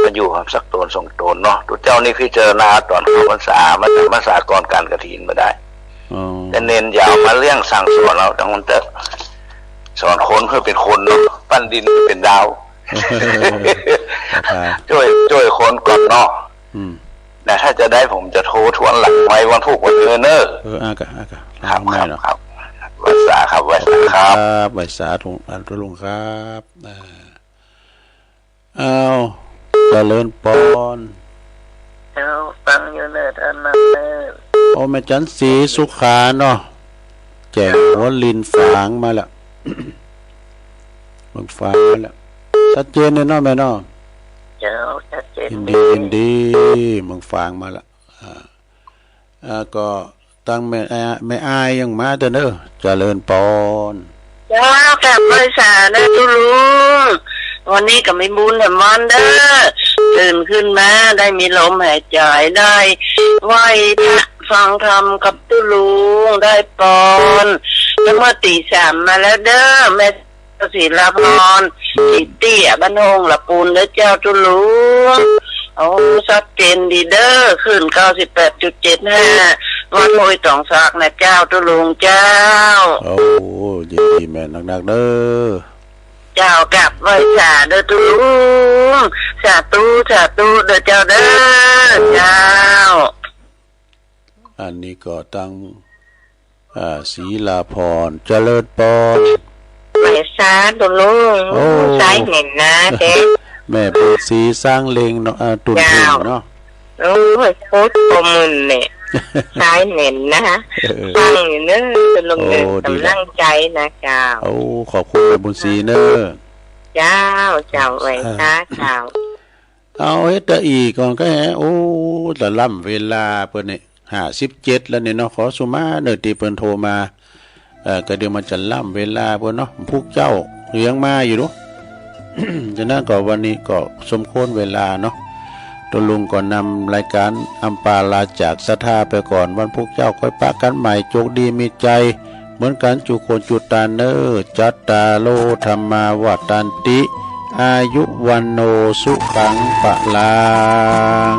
มาอยู่หำสักต๋นสองต๋นเนาะ ตุ๊เจ้านี่พิจารณาต๋อนเข้าพรรษา มาจำพรรษาก่อนก๋านกฐินบ่ได้ อ๋อ แต่เณรจะเอามาเลี้ยงสั่งสอนเอา ตั้งมันเต๊อะ สอนคนหื้อเป๋นคนเนาะ ปั้นดินหื้อเป๋นดาว ครับ จ้วย จ้วยคนก่อนเนาะ อืม นะ ถ้าจะได้ผมจะโทรทวนหลังไมค์วันพูกวันเฮือนเน่อ เออ อ่ะกะ อ่ะกะ ครับ ไม่หรอก ครับ ไหว้สาครับ ไหว้สาครับ ครับ ไหว้สาตุ๊ลุง อ่า ตุ๊ลุงครับ อ่า อ้าว เจริญปอน เจ้า ฟังอยู่เน่อต้านนะเน่อ โอ้ แม่จันทร์ศรีสุขาเนาะ แจ้งหัวลินฝางมาแล้ว เบิ่งฝางมาแล้ว ชัดเจนเลยเนาะแม่เนาะ เจ้า ชัดเจน ยินดี ดี ยินดี เบิ่งฝางมาแล้ว อ่า อ่า ก็ตางแม่ อ่า แม่อายยังมาเต๊อะเน่อ เจริญปอน เจ้า กราบไหว้สาเน่อตุ๊ลุง วันนี้ก็มีบุญแถมวันเน่อ ตื่นขึ้นมาได้มีลมหายใจ๋ ได้ไหว้พระฟังธรรมกับตุ๊ลุง ได้ปอน แล้วเมื่อตี๋สามมาแล้วเน่อ แม่ ศิลาพร ศรีเตี้ย บ้านโฮงละปูนเน่อเจ้าตุ๊ลุง โอ้ ชัดเจนดีเน่อ คลื่นเก้าสิบแปดจุดเจ็ดห้า วัดห้วยตองสากนะเจ้าตุ๊ลุงเจ้า โอ้ ยินดีแม่นักๆ เน่อ เจ้า กราบไหว้สาเน่อตุ๊ลุง สาธุ สาธุเน่อเจ้าเน่อ เจ้า อันนี้ก็ตาง อ่า ศิลาพร เจริญปอน ไหว้สาตุ๊ลุง โอ้ สายแหน่นนาแต๊ แม่บุญศรี สร้างเลงเนาะ อ่า ตุ่น เจ้า เพ่งเนาะ โอ้ย โคตรปอมึนเนี่ย สายแหน่นนะ เออ ฟังอยู่เน่อตุ๊ลุงเน่อ โอ้ ดีละ ก๋ำลังใจ๋นะเจ้า โอ้ ขอบคุณแม่บุญศรีเน่อ เจ้า เจ้า ไหว้สาเจ้า เอาเฮ็ดตะอี้ก่อนก็แฮะ โอ้ ตะล่ำเวลาเปิ้นเนี่ย ห้าสิบเจ็ดแล้วเนี่ยเนาะ ขอสุมาเน่อตี้เปิ้นโทรมา เอ่อ ก็เดี๋ยวมันจะล่ำเวลาเปิ้นเนาะ พุกเจ้ายังมาอยู่ดู ฉะนั้นก็วันนี้ก็สมควรเวลาเนาะ ตุ๊ลุงก็นำรายก๋านอำปาลาจากศรัทธาไปก่อน วันพุกเจ้าค่อยปะกั๋นใหม่ โจคดีมีใจ๋ เหมือนกั๋นจุคนจุตาเน่อ จัตตาโร ธัมมา วัฑฒันติ อายุ วัณโณ สุขัง พลัง